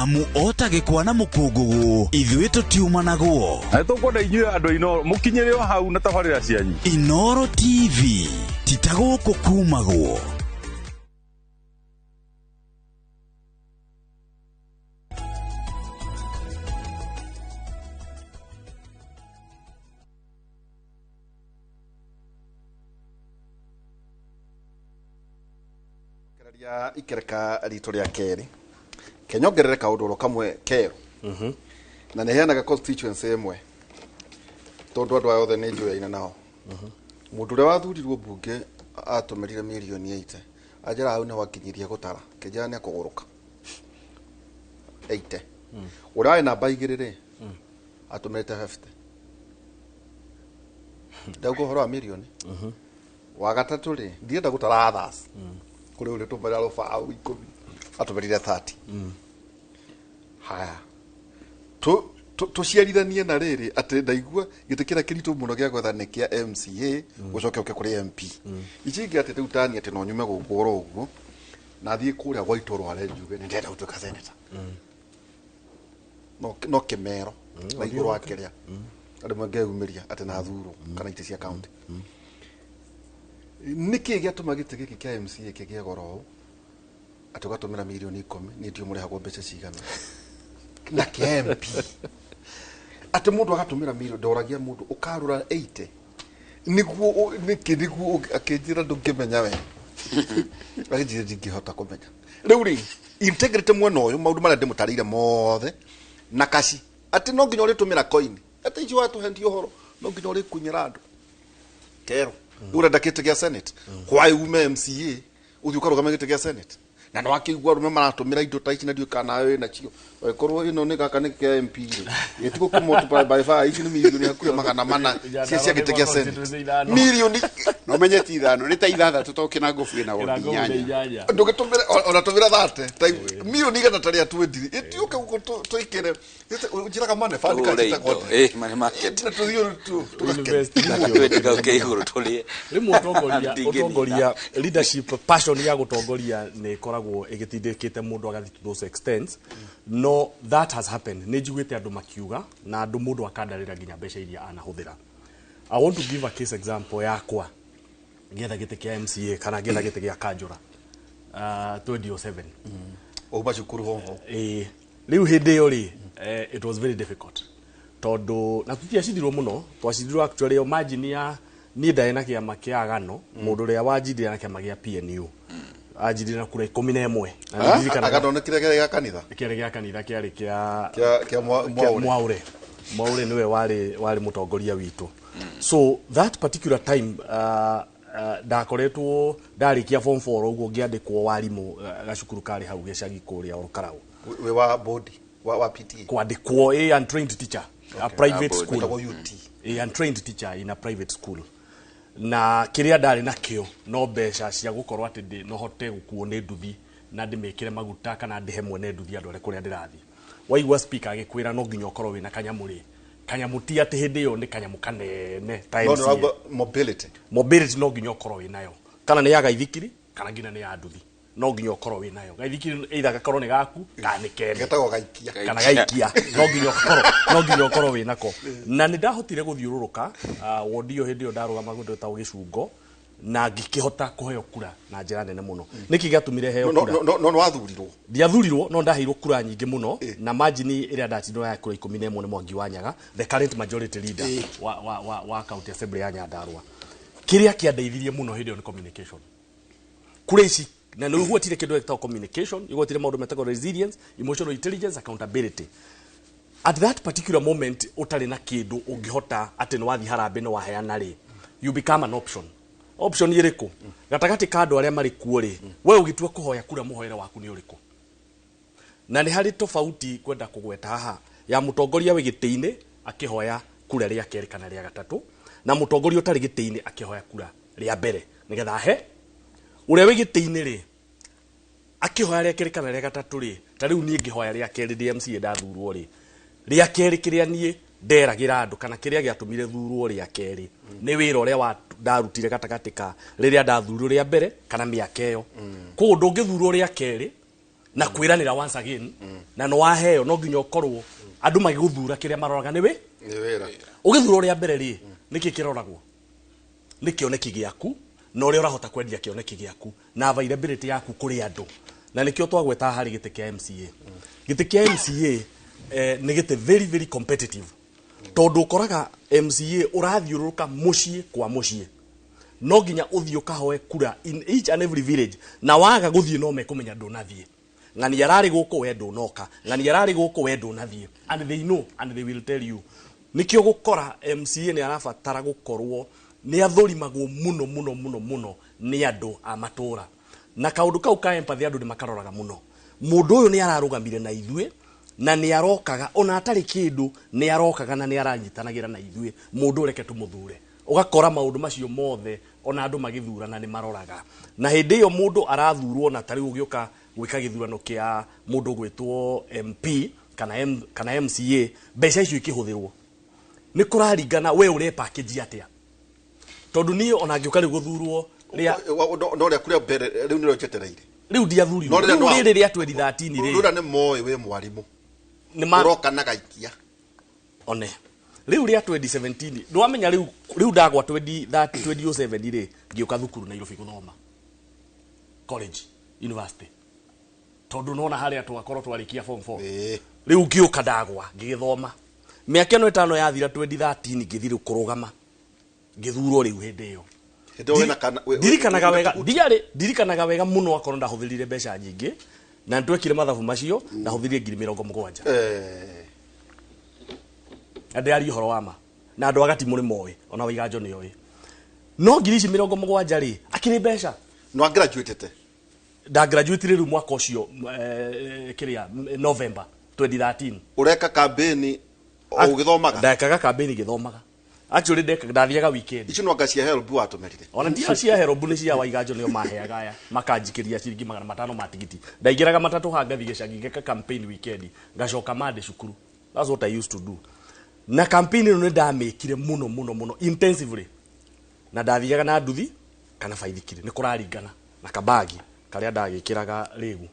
Amu o ta gĩkwa na mũkũngũgũ, ithuĩ tũtiumanagwo. Na nĩ tũkwenda inyuĩ andũ a Inooro mũkinyĩre o hau na tabarĩra cianyu. Inooro TV, ti ta gũkũ kumagwo. Kereria ikereka ritũ rĩa kerĩ kenyongerere kaũndũ oro kamwe kerũ na nĩ heanaga constituency ĩmwe tondũ andũ aya othe nĩ njũyaine nao. Mũndũ ũrĩa wathurirwo mbunge atũmĩrire mirioni 80, anjĩra hau nĩho akinyirie gũtara, kĩnjĩra nĩ akũgũrũka 80. Ũrĩa warĩ namba 2 rĩ atũmĩrĩte 50. Ndauga ũhoro wa mirioni. Wa gatatũ rĩ, ndirenda gũtara others, kũrĩ ũrĩa tũmĩra rũbaũ 10, atũmĩrire 30. Haya, tũciarithanie na rĩrĩ atĩ ndaigua gĩtĩ kĩrĩa kĩritũ mũno gĩa gwetha nĩ kĩa MCA, ũcoke ũke kũrĩ MP. Ici ingĩ atĩ rĩu tani atĩ no nyume gũkũ oro ũguo na thiĩ kũrĩa gwa itũrware njuge nĩ ndĩrenda gũtuĩka senator, no kĩmero na igũrũ wa kĩrĩa andũ mangeyumĩria atĩ na thurwo kana itĩ cia county. Nĩkĩ gĩatũma gĩtĩ gĩkĩ kĩa MCA kĩgĩe goro ũũ atĩ ũgatũmĩra mirioni 10? Niĩ ndiũ mũrĩhagwo mbeca cigana. Na kĩa MP atĩ mũndũ agatũmĩra mirioni, ndoragia mũndũ ũkarũra 80 nĩguo nĩkĩ? Nĩguo akĩnjĩra ndũngĩmenya we, akĩnjĩra ndingĩhota kũmenya. Rĩu rĩ, integrity mwena ũyũ, maũndũ marĩa ndĩmũtarĩire mothe na kaci atĩ no nginya ũrĩtũmĩra coin, atĩ icio watũhendia ũhoro no nginya ũrĩkunyĩra andũ kero. Rĩu ũrenda kĩtĩ gĩa senate, why ume MCA ũthiĩ ũkarũgame gĩtĩ gĩa senate? Na nĩ wakĩigua arũme maratũmĩra indo ta ici, na ndiũĩ kana nawe wĩ nacio. Angĩkorwo ĩno nĩ gaka nĩ kĩa MP rĩ, gĩtigũ kũ multiply by five, ici nĩ mirioni hakuhĩ 400 cia gĩtĩ gĩa senate, mirioni. No menye ti ithano, nĩ ta ithathatũ, to kĩnango na wodi inyanya. Ndũgĩtũmĩre ona tũmĩra thate ta mirioni igana ta rĩa 20, ĩtiũke gũkũ twĩkĩre njĩraga money fund. Tũgũre kana indo. citagwo Money market. na tũthiĩ tũgakena. Invest Gaka million. 20 kau ke igũrũ tũrĩe. Rĩmwe ũtongoria Ndingĩnina. ũtongoria, leadership, passion ya gũtongoria nĩ ĩkoragwo ĩgĩtindĩkĩte mũndũ agathiĩ to those extents. No that has happened, nĩ njiguĩte andũ makiuga na andũ mũndũ akandarĩra nginya mbeca iria anahũthĩra. I want to give a case example yakwa ngĩetha gĩtĩ kĩa MCA kana ngĩetha gĩtĩ gĩa kanjũra 2007. Wauma cukuru hoho? Ĩĩ, rĩu hĩndĩ ĩyo rĩ, it was very difficult tondũ na tũtiacindirwo mũno, twacindirwo actually o margin ya niĩ ndarĩ na kĩama kĩa Agano, mũndũ ũrĩa wanjindire na kĩama gĩa PNU anjindire na kura 11, na nĩ ndirikanaga. Agano nĩ kĩrĩa gĩa kanitha? Kĩarĩ gĩa kanitha, kĩarĩ kĩa kĩa kĩa Mwaũre. Mwaũre. Mwaũre nĩwe warĩ mũtongoria witũ. So that particular time ndakoretwo ndarĩkia form 4 ũguo, ngĩandĩkwo warimũ gacukuru karĩ hau gĩcagi kũrĩa Olkarau. Wĩ wa bodi wa PTA? Kwandĩkwo a untrained teacher, a private Ah, board. school. Wĩtagwo UT. A untrained teacher in a private school, na kĩrĩa ndarĩ nakĩo no mbeca cia gũkorwo atĩ no hote gũkuo nĩ nduthi na ndĩmĩkĩre maguta kana ndĩhe mwene nduthi andũ arĩa kũrĩa ndĩrathiĩ. Waigua speaker agĩkwĩra no nginya ũkorwo wĩna kanyamũ rĩ, kanyamũ ti atĩ hĩndĩ ĩyo nĩ kanyamũ kanene ta No nĩ MCA. ũrauga mobility. Mobility no nginya ũkorwo wĩ nayo, kana nĩ ya gaithikiri kana nginya nĩ ya nduthi, no nginya ũkorwo wĩ nayo. Gaithikiri either gakorwo nĩ gaku kana nĩ kene. Getagwo gaikia. Kana gaikia, no nginya ũkorwo wĩ nako. Na nĩ ndahotire gũthiũrũrũka wodi ĩyo hĩndĩ ĩyo ndarũgama kũndũ gwĩtagwo Gĩcungo, na ngĩkĩhota kũheo kura na njĩra nene mũno. Nĩkĩ gĩatũmire heo No kura? no no wathurirwo? Ndiathurirwo, no ndaheirwo kura nyingĩ mũno, na margin ĩrĩa ndatindirwo ya kura 11 nĩ Mwangi wa Nyaga, the current majority leader wa county assembly ya Nyandarua. Kĩrĩa kĩandeithirie mũno hĩndĩ ĩyo nĩ communication. Kura ici na nĩ ũgwetire kĩndũ gĩtagwo communication, ũgwetire maũndũ metagwo resilience, emotional intelligence, accountability. At that particular moment ũtarĩ na kĩndũ ũngĩhota atĩ nĩ wathiĩ harambĩ nĩ waheana rĩ, you become an option. Option ĩrĩkũ gatagatĩ ka andũ arĩa marĩ kuo rĩ, we ũgĩtua kũhoya kura, mũhoere waku nĩ ũrĩkũ? Na nĩ harĩ tofauti kwenda kũgweta haha ya mũtongoria wĩ gĩtĩ-inĩ akĩhoya kura rĩa kerĩ kana rĩa gatatũ, na mũtongoria ũtarĩ gĩtĩ-inĩ akĩhoya kura rĩa mbere nĩgetha ahe ũrĩa wĩ gĩtĩ-inĩ rĩ akĩhoya rĩa kerĩ kana rĩa gatatũ rĩ. Ta rĩu niĩ ngĩhoya rĩa kerĩ ndĩ MCA ndathurwo rĩ, rĩa kerĩ, kĩrĩa niĩ nderagĩra andũ kana kĩrĩa gĩatũmire thurwo rĩa kerĩ nĩ wĩra ũrĩa ndarutire gatagatĩ ka rĩrĩa ndathurirwo rĩa mbere kana mĩaka ĩyo. Koguo ndũngĩthurwo rĩa kerĩ Na kwĩranĩra once again, na nĩ waheo no nginya ũkorwo andũ magĩgũthura kĩrĩa maroraga nĩ wĩ Nĩ wĩra. Ũgĩthura ũrĩa mbere rĩ, nĩkĩ kĩroragwo? Nĩ kĩoneki gĩaku na ũrĩa ũrahota kwendia kĩoneki gĩaku na availability yaku kũrĩ andũ. Na nĩkĩo twagweta harĩ gĩtĩ kĩa MCA. Gĩtĩ kĩa MCA nĩ gĩtĩ very very competitive, tondũ ũkoraga MCA ũrathiũrũrũka mũciĩ kwa mũciĩ, no nginya ũthiĩ ũkahoe kura in each and every village, na waga gũthiĩ no mekũmenya ndũnathiĩ. Ng'ani ararĩ gũkũ, we ndũnoka. Ng'ani ararĩ gũkũ, we ndũnathiĩ. And they know and they will tell you. Nĩkĩo gũkora MCA nĩ arabatara gũkorwo nĩ athũrimagwo mũno mũno mũno mũno nĩ andũ a matũra, na kaũndũ kau ka empathy andũ nĩ makaroraga mũno. Mũndũ ũyũ nĩ ararũgamire na ithuĩ na nĩ arokaga ona atarĩ kĩndũ, nĩ arokaga na nĩ aranyitanagĩra na ithuĩ, mũndũ reke tũmũthure. Ũgakora maũndũ macio mothe ona andũ magĩthurana nĩ maroraga. Na hĩndĩ ĩyo mũndũ arathurwo, na tarĩu ũgĩũka gwĩka gĩthurano kĩa mũndũ gwĩtwo MP kana MCA, mbeca icio ikĩhũthĩrwo nĩ kũraringana we ũre package atĩa, tondũ niĩ ona ngĩũka rĩu gũthurwo rĩa No rĩaku rĩa mbere rĩu nĩrĩo njetereire. Rĩu ndiathurirwo. No rĩrĩa Rĩu rĩrĩ rĩa 2013 rĩ, rũrĩa nĩ moĩ wĩ mwarimũ, nĩ ma ũroka na gaikia. One rĩu rĩa 2017 ndwamenya rĩu ndagwa 20 2007 rĩ, ngĩũka thukuru Nairobi gũthoma college university, tondũ nona harĩa twakorwo twarĩkia form 4. Rĩu ngĩũka ndagwa ngĩgĩthoma mĩaka ĩno 5 yathira, 2013 ngĩthiĩ rĩu kũrũgama, ngĩthurwo rĩu hĩndĩ ĩyo. Hĩndĩ ĩyo wĩna kana Ndirikanaga wĩna wega tũbuti. Ndiarĩ ndirikanaga wega mũno akorwo ndahũthĩrire mbeca nyingĩ, na nĩtwekire mathabu macio, ndahũthĩrire 70,000. Na ndĩraria ũhoro wa ma na andũ agati mũrĩ moĩ, ona Waiganjo nĩ oĩ, no ngiri ici 70 rĩ, akĩrĩ mbeca. No graduate. Nda graduate rĩu mwaka ũcio, kĩrĩa, November 2013. Ũreka kambĩni o ũgĩthomaga? Ndekaga kambĩni ngĩthomaga. Actually ndathiaga weekend. Icio no anga cia HELB watũmĩrire? Ona ndio cia HELB, nĩ cia Waiganjo, nĩo maheaga aya makanjikĩria ciringi 500 ma tigiti. Ndaingĩraga matatũ ha ngathiĩ gĩcagi ngeka campaign weekend, ngacoka mande cukuru. That's what I used to do. Na campaign ĩno nĩ ndamĩkire mũno mũno mũno intensively, na ndathiaga na nduthi kana baithikiri, nĩ kũraringana na kabagi karĩa ndagĩkĩraga rĩgu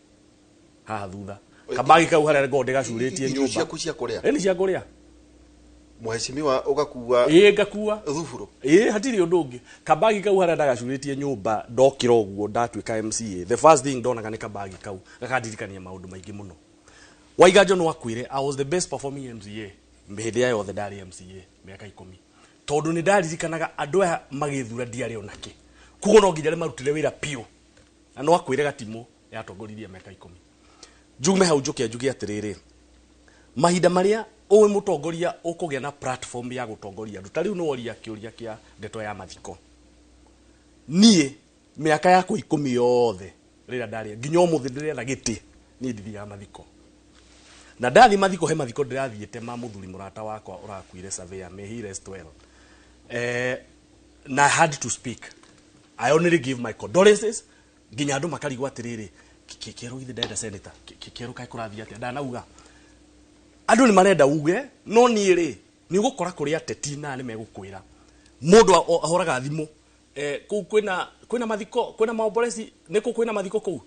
haha thutha, kabagi kau harĩa ngoragwo ndĩgacurĩtie Irio nyũmba. ciaku cia kũrĩa? Ĩ, nĩ cia kũrĩa. Mheshimiwa, ũgakua? Ĩ, ngakua. Thuburu. Ĩ, hatirĩ ũndũ ũngĩ. Kabagi kau harĩa ndagacurĩtie nyũmba, ndokĩra ũguo ndatuĩka MCA, the first thing ndonaga nĩ kabagi kau, gakandirikania maũndũ maingĩ mũno. Waiganjo no akwĩre I was the best performing MCA hĩndĩ ya yothe ndarĩ MCA mĩaka 10, tondũ nĩ ndaririkanaga andũ aya magĩthura ndiarĩ onakĩ, koguo no nginya marutire wĩra piũ. Na no akwĩre Gatimũ yatongoririe mĩaka 10. Njume hau njuke njuge atĩrĩrĩ, mahinda marĩa ũĩ mũtongoria ũkũgĩa na platform ya gũtongoria andũ, ta rĩu nĩworia kĩũria kĩa ndeto ya mathiko. Niĩ mĩaka yakwa 10 yothe rĩrĩa ndarĩ nginya ũmũthĩ ndĩretha gĩtĩ, niĩ ndithiaga mathiko. Na ndathiĩ mathiko, he mathiko ndĩrathiĩte ma mũthuri mũrata wakwa ũrakuire, surveyor, may he rest well, na I had to speak. I only give my condolences, nginya andũ makarigwo atĩrĩrĩ, kĩerũ githĩ ndenda senator? Kĩerũ kaĩ kũrathiĩ atĩa? Ndanauga andũ nĩ marenda uge, no niĩ rĩ, nĩ ũgũkora kũrĩ ateti na nĩ megũkwĩra mũndũ ahũraga thimũ, kũu kwĩna mathiko, kwĩna maomboreci, nĩkũ kwĩna mathiko kũu?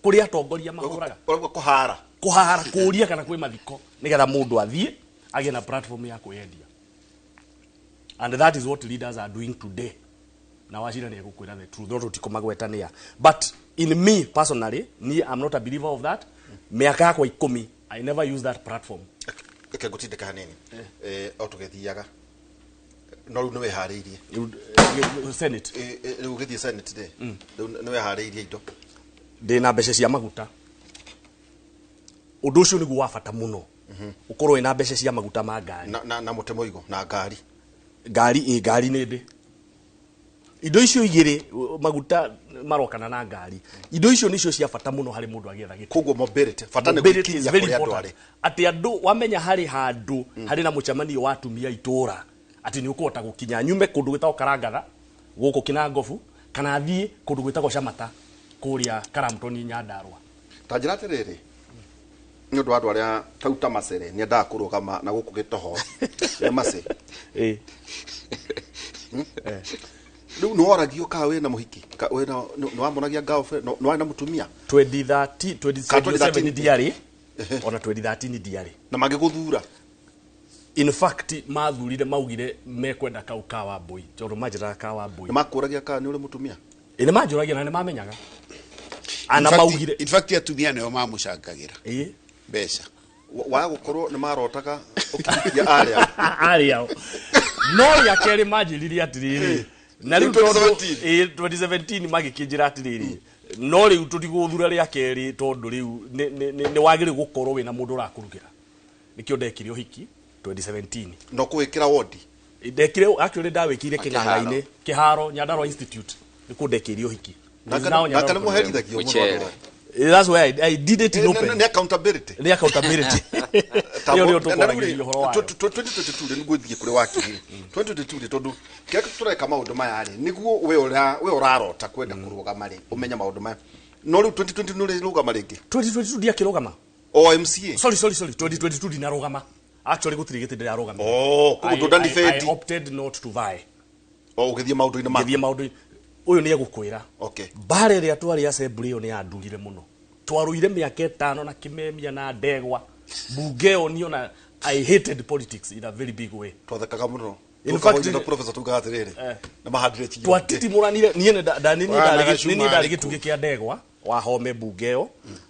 Kũrĩ atongoria mahũraga. Ũrauga kũhara? Kũhara, kũũria kana kwĩ mathiko, nĩgetha mũndũ athiĩ agĩe na platform ya kwĩyendia. And that is what leaders are doing today. Na Wachira nĩ egũkwĩra the truth, no tũtikũmagwetania. But in me personally, ni I'm not a believer of that. Mĩaka yakwa 10 I never use that platform. Reke ngũtindĩka hanini, o tũgĩthiaga, no rĩu nĩ wĩharĩirie? Rĩu, Senate. Rĩu ũgĩthiĩ Senate rĩ, rĩu nĩ wĩharĩirie indo? Ndĩna mbeca cia maguta. Ũndũ ũcio nĩguo wa bata mũno, ũkorwo wĩna mbeca cia maguta ma ngari. Na mũtĩ mũigo na ngari. Ngari, ĩ, ngari nĩ ndĩ. Indo icio igĩrĩ, maguta marokana na ngari, indo icio nicio cia bata mũno harĩ mũndũ agĩetha gĩtĩ. Koguo mobility, bata nĩ Mobility is gwĩkinyia very kũrĩa andũ important. arĩ. Atĩ andũ wamenya harĩ handũ harĩ na mũcemanio wa atumia itũra, atĩ nĩ ũkũhota gũkinya nyume kũndũ gwĩtagwo Karangatha gũkũ Kinangobu, kana thiĩ kũndũ gwĩtagwo Camata kũrĩa Karamtoni, Nyandarua. Ta njĩra atĩrĩrĩ, nĩ ũndũ wa andũ arĩa tau ta Macere nĩ endaga kũrũgama na gũkũ gĩtoho nĩ Mace. Ĩ. Rĩu nĩ woragio ka wĩna mũhiki, ka wĩna, nĩ wamonagia girlfriend, nĩ warĩ na mũtumia? 2013. Ka 2017 2013. Ndiarĩ, ona 2013 ndiarĩ. Na magĩgũthura? In fact, mathurire, maugire mekwenda kau ka Wambui tondũ manjĩraga ka Wambui. Nĩ makũragia ka nĩ ũrĩ mũtumia? Ĩ, nĩ manjũragia na nĩ mamenyaga ana In fact- maugire. In fact, atumia nĩo mamũcangagĩra Ĩ. mbeca. Waga gũkorwo nĩ marotaga ũkĩhikia arĩa. Arĩ ao, no rĩa kerĩ manjĩrire atĩrĩrĩ, na rĩu tondũ 2017. Ĩ, 2017 magĩkĩnjĩra atĩrĩrĩ, no rĩu tũtigũthura rĩa kerĩ tondũ rĩu nĩ wagĩrĩirwo gũkorwo wĩna mũndũ ũrakũrugĩra. Nĩkĩo ndekire ũhiki 2017. No kũwĩkĩra wondi? Ndekire, actually ndawĩkĩire Kĩharo. Kĩng'ang'a-inĩ, kĩharo, Nyandarua Institute nĩkuo ndekĩire ũhiki. Naka Now naka Nyandarua nĩ mũherithagio mũno Mũcere. andũ aya. That's why I did it in open. Nĩ accountability. Nĩ accountability ĩyo nĩyo tũkwaragĩrĩria ũhoro wayo. 2022 rĩ, nĩguo thiĩ kũrĩ wakiri 2022 rĩ, tondũ kĩrĩa tũreka maũndũ maya rĩ, nĩguo we ũrarota kwenda kũrũgama rĩ, ũmenye maũndũ maya. No rĩu 2022 nĩ ũrĩrũgama rĩngĩ? 2022 ndiakĩrũgama. O MCA? Sorry, sorry, sorry, 2022 ndinarũgama. Actually, gũtirĩ gĩtĩ ndĩrarũgamire. Oh, koguo ndũndanibĩndi. I opted not to vie. O ũgĩthiĩ maũndũ-inĩ maku. Ngĩthiĩ maũndũ ũyũ nĩ egũkwĩra. Okay. Mbara ĩrĩa twarĩ assembly ĩyo nĩ yandurire mũno. Twarũire mĩaka 5 na kĩmemia na ndegwa mbunge ĩyo. Niĩ ona I hated politics in a very big way. Twathekaga mũno. In Tũkaga fact, na professor tugaga atĩrĩrĩ, nĩ mahandire chiyo. Twatitimũranire. Niĩ nĩ nĩ niĩ Wana ndarĩ gacuma nĩ niĩ ndarĩ arĩkũ? gĩtugĩ kĩa ndegwa wa home mbunge ĩyo,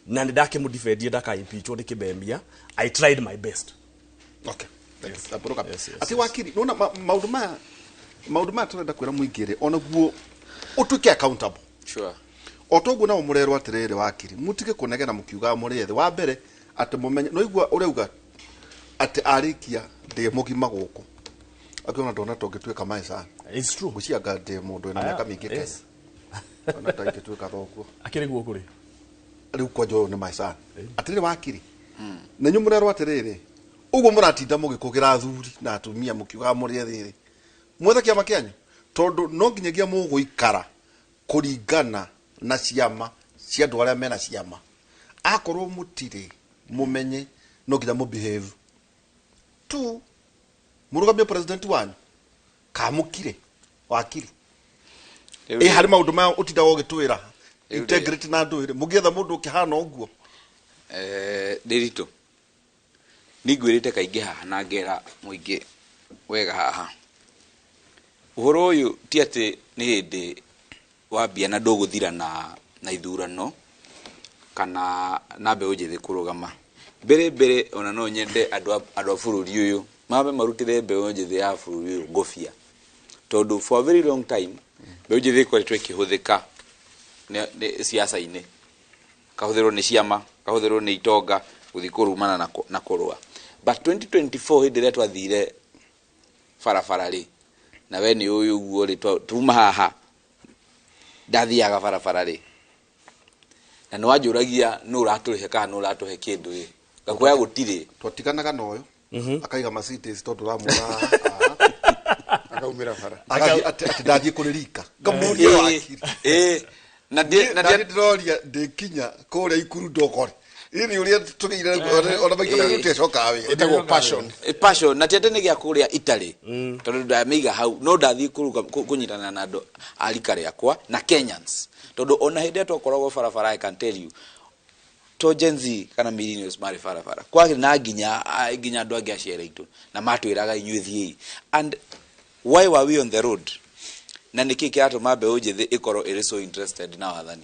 na nĩ ndakĩmũdefendie ndakaimpeachwo nĩ kĩmemia. I tried my best. Okay. Thank you. Tambũrũka. Yes. Atĩ wakiri, nĩwona maũndũ maya tũrenda kwĩra mũingĩ rĩ, onaguo ũtuĩke accountable. Sure. O toguo nao mũrerwo atĩrĩrĩ, wakiri, mũtige kũnegena mũkiugaga mũrĩ ethĩ wa mbere atĩ mũmenye no igua ũrauga atĩ arĩkia ndĩ mũgima gũkũ akiona ndona tũngĩtuĩka maĩ It's true. Ngwĩciria ndĩ mũndũ wĩna mĩaka mĩingĩ Kenya. Ona ta ingĩtuĩka thoguo. Akĩrĩ guo kũrĩ. Rĩu kwanja ũyũ nĩ maĩ atĩrĩrĩ, wakiri, na inyuĩ mũrerwo atĩrĩrĩ, ũguo mũratinda mũgĩkũgĩra athuri na atumia mũkiugaga mũrĩ ethĩ rĩ, mwethe kĩama kĩanyu tondũ no nginyagia mũgũikara kũringana na ciama cia andũ arĩa mena ciama. Akorwo mũtirĩ, mũmenye no nginya mũbehave tu mũrũgamie president wanyu kamũkire wakiri. Ĩ harĩ maũndũ maya ũtindaga ũgĩtwĩra, integrity na ndũire, mũngĩetha mũndũ ũkĩhana ũguo? Ndĩritũ nĩ ngwĩrĩte kaingĩ haha na ngera mũingĩ wega haha, ũhoro ũyũ ti atĩ nĩ hĩndĩ wambia na ndũgũthira na ithurano kana na mbeũ njĩthĩ kũrũgama mbere mbere. Ona no nyende andũ a bũrũri ũyũ mambe marutĩre mbeũ njĩthĩ ya bũrũri ũyũ ngũbia, tondũ for a very long time mbeũ njĩthĩ ĩkoretwo ĩkĩhũthĩka nĩ siasa-inĩ, kahũthĩrwo nĩ ciama, kahũthĩrwo nĩ itonga gũthiĩ kũrumana na kũrũa. But 2024 hĩndĩ ĩrĩa twathire barabara rĩ, na we nĩ ũĩ ũguo rĩ, tuma haha ndathiaga barabara rĩ, na nĩ wanjũragia nũ ũratũrĩhe kana nũ ũratũhe kĩndũ rĩ, ngakuoya gũtirĩ. Twatiganaga na ũyũ akaiga Mercedes tondũ ũramuona. Akaumĩra bara. Agathiĩ atĩ ndathiĩ kũrĩ rika ngamũria wakiri. Ĩ, na na ndĩroria ndĩkinya kũrĩa Ikuru ndokore ini ũrĩa tũgĩire ona maitũ tũtiacokaga wĩra. Ĩtagwo passion. Passion, na ti atĩ nĩ gĩa kũrĩa itarĩ tondũ ndamĩiga hau, no ndathiĩ kũnyitana na andũ a rika rĩakwa na Kenyans, tondũ ona hĩndĩ ĩrĩa twakoragwo barabara, I can tell you, to Gen Z kana millennials marĩ barabara kwarĩ na nginya andũ angĩ aciari aitũ na matwĩraga inyuĩ thiĩi. And why were we on the road, na nĩkĩ kĩratũma mbeũ njĩthĩ ĩkorwo ĩrĩ so interested na wathani?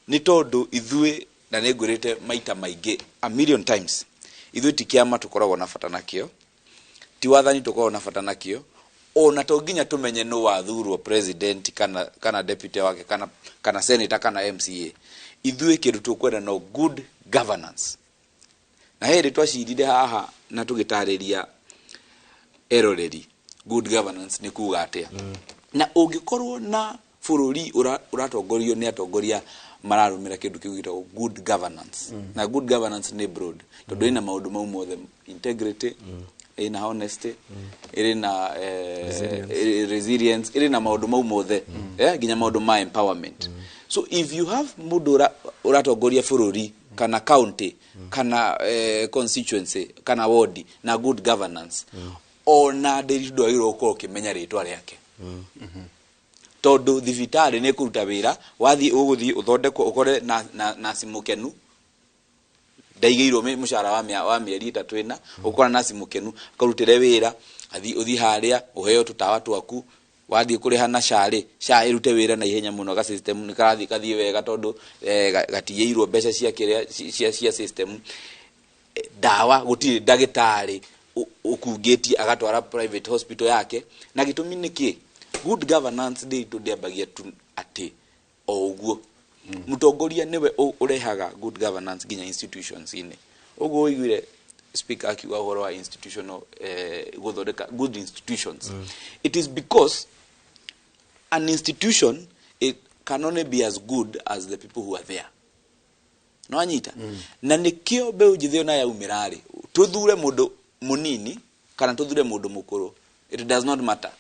Nĩ tondũ ithuĩ, na nĩ ngwĩrĩte maita maingĩ, a million times, ithuĩ ti kĩama tũkoragwo na bata nakĩo, ti wathani tũkoragwo na bata nakĩo, ona to nginya tũmenye nũ wathurwo president kana deputy wake kana senator kana MCA. Ithuĩ kĩndũ tũkwenda no good governance. Na hĩndĩ twacirire haha na tũgĩtarĩria eroreri good governance nĩ kuga atĩa, na ũngĩkorwo na bũrũri ũratongorio nĩ atongoria mararũmĩra kĩndũ kĩu gĩtagwo good governance, na good governance nĩ broad tondũ ĩna maũndũ mau mothe, integrity, ĩna honesty, ĩrĩ na resilience, ĩrĩ na maũndũ mau mothe, nginya maũndũ ma empowerment. So if you have mũndũ ũratongoria bũrũri kana county kana constituency kana ward na good governance, ona ndĩri ndwagĩrĩirwo gũkorwo ũkĩmenya rĩtwa rĩake. Tondũ thibitarĩ nĩ ĩkũruta wĩra, wathiĩ ũgũthiĩ ũthondekwo ũkore na naci mũkenu, ndaigĩirwo mũcara wa mĩeri 3 ĩna, ũkora naci mũkenu akarutĩre wĩra, athiĩ ũthiĩ harĩa ũheo tũtawa twaku, wathiĩ kũrĩha na SHA rĩ, SHA ĩrute wĩra na ihenya mũno, ga system nĩ karathiĩ kathiĩ wega tondũ gatigĩirwo mbeca cia kĩrĩa cia system. Ndawa gũtirĩ ndagĩtarĩ ũkungĩtie agatwara private hospital yake, na gĩtũmi nĩ kĩ? Good governance ndĩritũ ndĩambagia tu atĩ o ũguo. Mũtongoria nĩwe ũrehaga good governance nginya institutions-inĩ. Ũguo ũiguire speaker akiuga ũhoro wa institutional, gũthondeka good institutions. It is because an institution, it can only be as good as the people who are there. No anyita. Na nĩkĩo mbeũ njĩthĩ ona yaumĩra rĩ, tũthure mũndũ mũnini kana tũthure mũndũ mũkũrũ, it does not matter.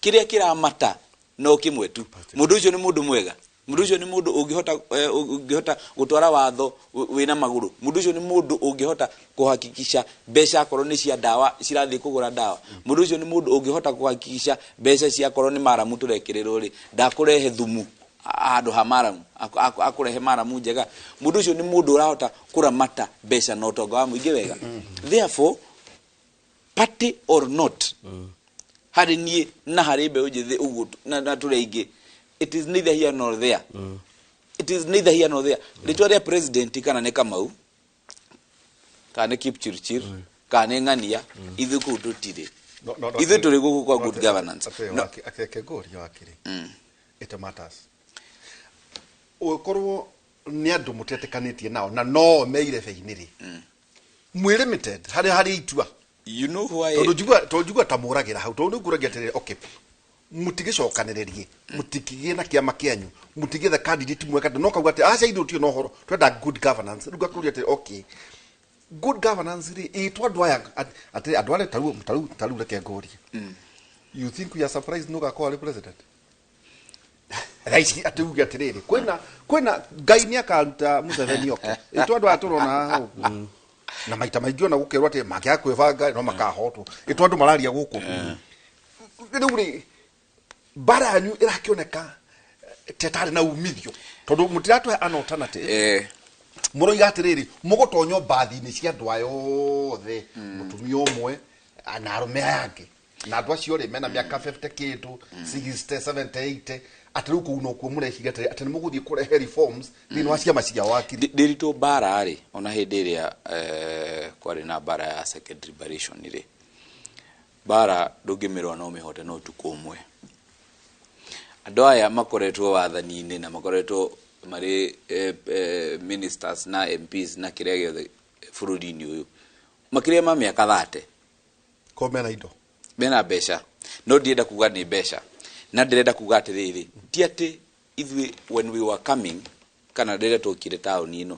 Kĩrĩa kĩramata no kĩmwe tu, mũndũ ũcio nĩ mũndũ mwega, mũndũ ũcio nĩ mũndũ ũngĩhota gũtwara watho wĩna magũrũ, mũndũ ũcio nĩ mũndũ ũngĩhota kũhakikisha mbeca akorwo nĩ cia ndawa cirathiĩ kũgũra ndawa, mũndũ ũcio nĩ mũndũ ũngĩhota kũhakikisha mbeca cia akorwo nĩ maramu tũrekĩrĩrwo rĩ, ndakũrehe thumu handũ ha maramu, akũrehe maramu njega, mũndũ ũcio nĩ mũndũ ũrahota kũramata mbeca na ũtonga wa mũingĩ wega. Therefore, party or not, harĩ niĩ na harĩ mbeũ njĩthĩ ũguo na tũrĩ aingĩ, it is neither here nor there. It is neither here nor there. Rĩtwa rĩa president kana nĩ Kamau, kana nĩ Kipchirchir, kana nĩ Ng'ania, ithuĩ kũu tũtirĩ. No, Ithuĩ tũrĩ gũkũ kwa good governance. No. Atĩ ngũria wakiri. It matters. Ũngĩkorwo nĩ andũ mũtetĩkanĩtie nao na no me irebe-inĩ rĩ, mwĩ limited harĩ itua. You know why? Tondũ njigua ta mũragĩra hau, tondũ nĩ ngũragia atĩrĩrĩ, okay, mũtigĩcokanĩrĩrie, mũtikĩgĩe na kĩama kĩanyu, mũtigĩethe candidate mwega, no kauga atĩ aca ithuĩ tũtirĩ na ũhoro, twenda good governance. Rĩu ngakũria atĩrĩ, okay, good governance rĩ, ĩtwo andũ aya atĩ andũ arĩa tarĩu reke ngũrie. You think we are surprised nĩ ũgakorwo arĩ president? Thaa ici atĩ uge atĩrĩrĩ, kwĩna Ngai nĩ akaruta Museveni oke. Ĩtwo andũ aya tũrona haha ũguo. Na maita maingĩ ona gũkerwo atĩ mangĩaga kwĩbanga no makahotwo. Ĩtwo andũ mararia gũkũ. Rĩu rĩ, mbara yanyu ĩrakĩoneka ta ĩtarĩ na umithio tondũ mũtiratũhe an alternative. Mũroiga atĩrĩrĩ, mũgũtonywo mbathi-inĩ cia andũ aya othe, mũtumia ũmwe na arũme aya angĩ, na andũ acio rĩ mena mĩaka 50 kĩndũ, 60, 70, 80, atĩ rĩu kũu nokuo mũreciria atĩ nĩ mũgũthiĩ kũrehe reforms thĩinĩ wa ciama cia wakiri. Ndĩritũ mbara rĩ, ona hĩndĩ ĩrĩa kwarĩ na mbara ya second liberation rĩ, mbara ndũngĩmĩrũa no ũmĩhote no ũtukũ ũmwe. Andũ aya makoretwo wathani-inĩ na makoretwo marĩ ministers na MPs na kĩrĩa gĩothe bũrũri-inĩ ũyũ makĩria ma mĩaka 30. Ko mena indo? Mena mbeca, no ndirenda kuga nĩ mbeca, na ndĩrenda kuga atĩrĩrĩ, ti atĩ ithuĩ when we were coming kana rĩrĩa twokire taũni ĩno,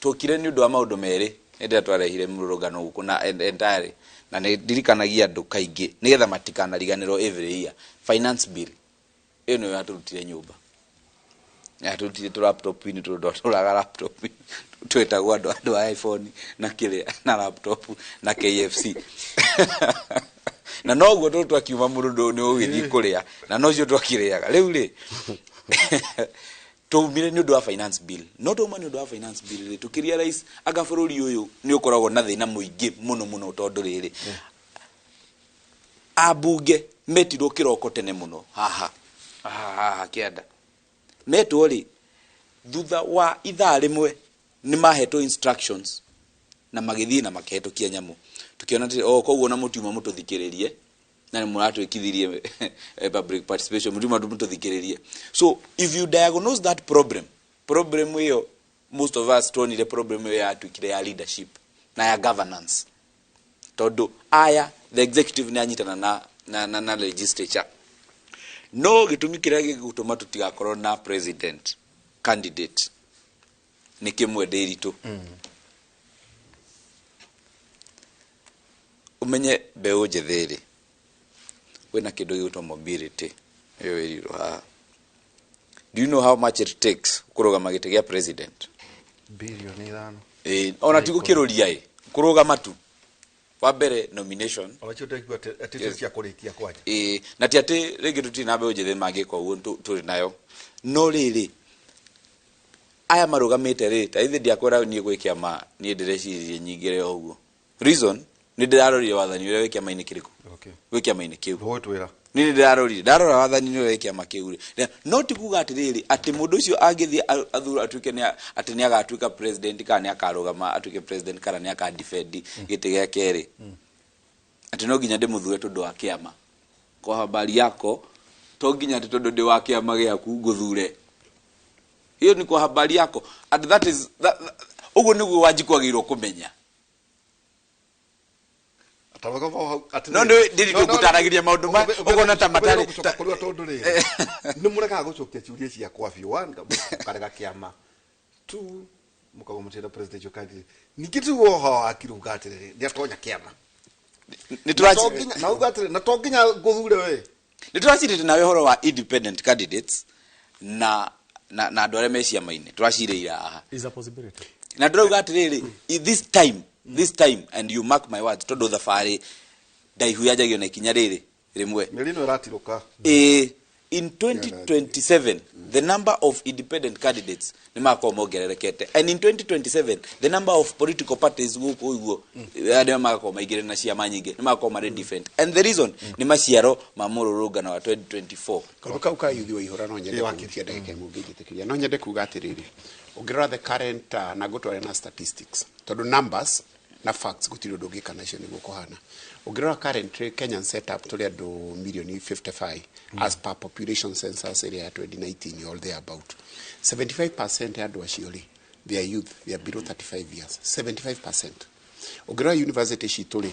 twokire nĩ ũndũ wa maũndũ merĩ hĩndĩ ĩrĩa twarehire mũrũrũngano gũkũ na entirely, na nĩ ndirikanagia andũ kaingĩ nĩgetha matikanariganĩrwo every year, finance bill ĩyo nĩyo yatũrutire nyũmba, yatũrutire tũ laptop-inĩ, tondũ twatũraga laptop twetagwo andũ a iPhone na kĩrĩa na laptop na KFC, na noguo tondũ twakiuma mũndũ nĩ ũgĩthiĩ kũrĩa na nocio twakĩrĩaga. Rĩu rĩ twaumire nĩ ũndũ wa finance bill, no twauma nĩ ũndũ wa finance bill rĩ, tũkĩrealize anga bũrũri ũyũ nĩ ũkoragwo na thĩna mũingĩ mũno mũno, tondũ rĩrĩ ambunge metirwo kĩroko tene mũno haha haha kĩanda, metwo rĩ thutha wa ithaa rĩmwe nĩ mahetwo instructions na magĩthiĩ na makĩhetũkia nyamũ, tukiona atĩ o koguo na mũtiuma mũtũthikĩrĩrie na nĩ mũratwĩkithirie public participation, mũtiuma mũtũthikĩrĩrie. So if you diagnose that problem ĩyo, most of us tuonire problem ĩyo yatuĩkire ya leadership na ya governance, tondũ aya the executive nĩ anyitana na legislature. No gĩtũmi kĩrĩa gĩgũtũma tũtigakorwo na president candidate nĩ kĩmwe, ndĩritũ ũmenye mbeũ njĩthĩ rĩ, kwĩna kĩndũ gĩgwĩtwo mobility ĩyo ĩrirwo haha. Do you know how much it takes kũrũgama gĩtĩ gĩa president? Bilioni 5. Ĩĩ, ona ti gũkĩrũria ĩ, kũrũgama tu. Wa mbere, nomination. Ona cio ndaigua atĩ Yes. cia kũrĩkia kwanja. Ĩĩ, na ti atĩ rĩngĩ tũtirĩ na mbeũ njĩthĩ mangĩka ũguo, tũrĩ nayo, no rĩrĩ aya marũgamĩte rĩ, ta ithe ndiakwĩra niĩ gwĩ kĩama niĩ ndĩreciririe nyingĩre o ũguo. Reason, nĩ ndĩrarorire wathani ũrĩa wĩ kĩama-inĩ kĩrĩkũ, wĩ kĩama-inĩ kĩu. Ndũgũtwĩra. Nĩ ndĩrarorire, ndarora wathani nĩ ũrĩa wĩ kĩama kĩu rĩ. No ti kuga atĩrĩrĩ atĩ mũndũ ũcio angĩthiĩ athurwo atuĩke atĩ nĩ agatuĩka president, kana nĩ akarũgama atuĩke president, kana nĩ aka defend gĩtĩ gĩake rĩ, atĩ no nginya ndĩmũthure tondũ wa kĩama. Kwa habari yako, to nginya atĩ tondũ ndĩ wa kĩama gĩaku ngũthure. Hiyo ni kwa habari yako, and that is ũguo nĩguo Wanjikũ agĩrĩirwo kũmenya. No, ndĩrĩ ngũtaragĩria maũndũ ũkona ta matarĩ- Gũcoka kũrĩa, tondũ rĩrĩ nĩ mũregaga gũcokia ciũria ciakwa biũ. One, mũkarega kĩama. Two, mũkauga mũtirenda presidential candidate. Ningĩ tu woho akiruga atĩrĩrĩ, nĩ atonya kĩama. Nĩ Na uga atĩrĩ, na to nginya ngũthure we. Nĩ tũracirĩte nawe ũhoro wa independent candidates na andũ arĩa me ciama-inĩ, tũracirĩire haha. Is a possibility. Na ndĩrauga atĩrĩrĩ, this time, and you mark my words, tondũ thabarĩ ndaihu yanjagio na ikinya rĩrĩ rĩmwe. Mĩeri ĩno ĩratirũka. In 2027 the number of independent candidates nĩ makorwo mongererekete, and in 2027 the number of political parties gũkũ ũguo arĩa magakorwo maingĩre na ciama nyingĩ nĩ magakorwo marĩ different, and the reason nĩ maciaro ma mũrũrũngano wa 2024. Kaũndũ kau ka yuthi wa ihũra, no nyende Ĩ, wakiri. kũhutia ndagĩka ĩmwe ũngĩnjĩtĩkĩria. No nyende kuga atĩrĩrĩ, ũngĩrora the current na ngũtware na statistics, tondũ numbers na facts gũtirĩ ũndũ ũngĩka nacio nĩguo kũhana. Ũngĩrora currently Kenyan setup, tũrĩ andũ milioni 55 as per population census ĩrĩa ya 2019 or there about. 75% ya andũ acio rĩ, they are youth, they are below 35 years, 75%. Ũngĩrora university citũ rĩ,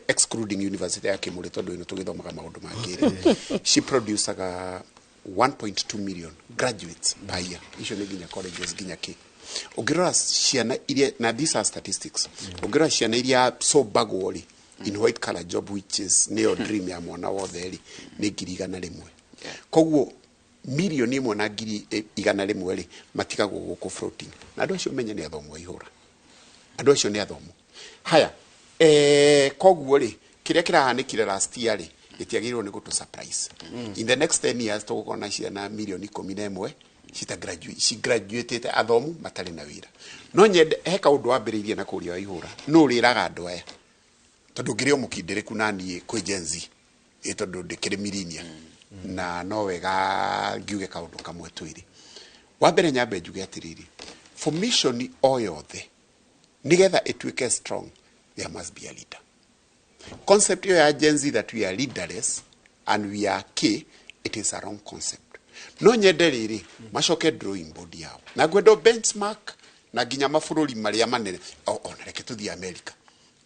excluding university ya Kimuri tondũ ĩno tũgĩthomaga maũndũ mangĩ rĩ, she producaga 1.2 million graduates per year. Icio nĩ nginya colleges, nginya kĩ. Ũngĩrora ciana iria, na these are statistics, ũngĩrora ciana iria combagwo rĩ in white collar job, which is nĩyo dream ya mwana wothe rĩ, nĩ 100,000. Koguo 1,100,000 rĩ, matigagwo gũkũ floating, na andũ acio menye nĩ athomu a ihũra, andũ acio nĩ athomu haya. Koguo rĩ, kĩrĩa kĩrahanĩkire last year rĩ, gĩtiagĩrĩirwo nĩ gũtũ surprise. In the next 10 years tũgũkorwo na ciana 11 milioni cita graduate, ci graduatĩte, athomu matarĩ na wĩra. No nyende he kaũndũ wambĩrĩirie na kũria wa ihũra, no ũrĩraga andũ aya tondũ ngĩrĩ o mũkindĩrĩku na niĩ kwĩ Gen Z, ĩ tondũ ndĩkĩrĩ millennial, na no wega ngiuge kaũndũ kamwe twĩrĩ. Wa mbere, nyambe njuge atĩrĩrĩ, formation o yothe nigetha ĩtuĩke strong, there must be a leader. Concept ĩyo ya Gen Z that we are leaderless and we are key, it is a wrong concept. No nyende rĩrĩ macoke drawing board yao, na ngwenda benchmark na nginya mabũrũri marĩa manene. Ona reke tũthiĩ America.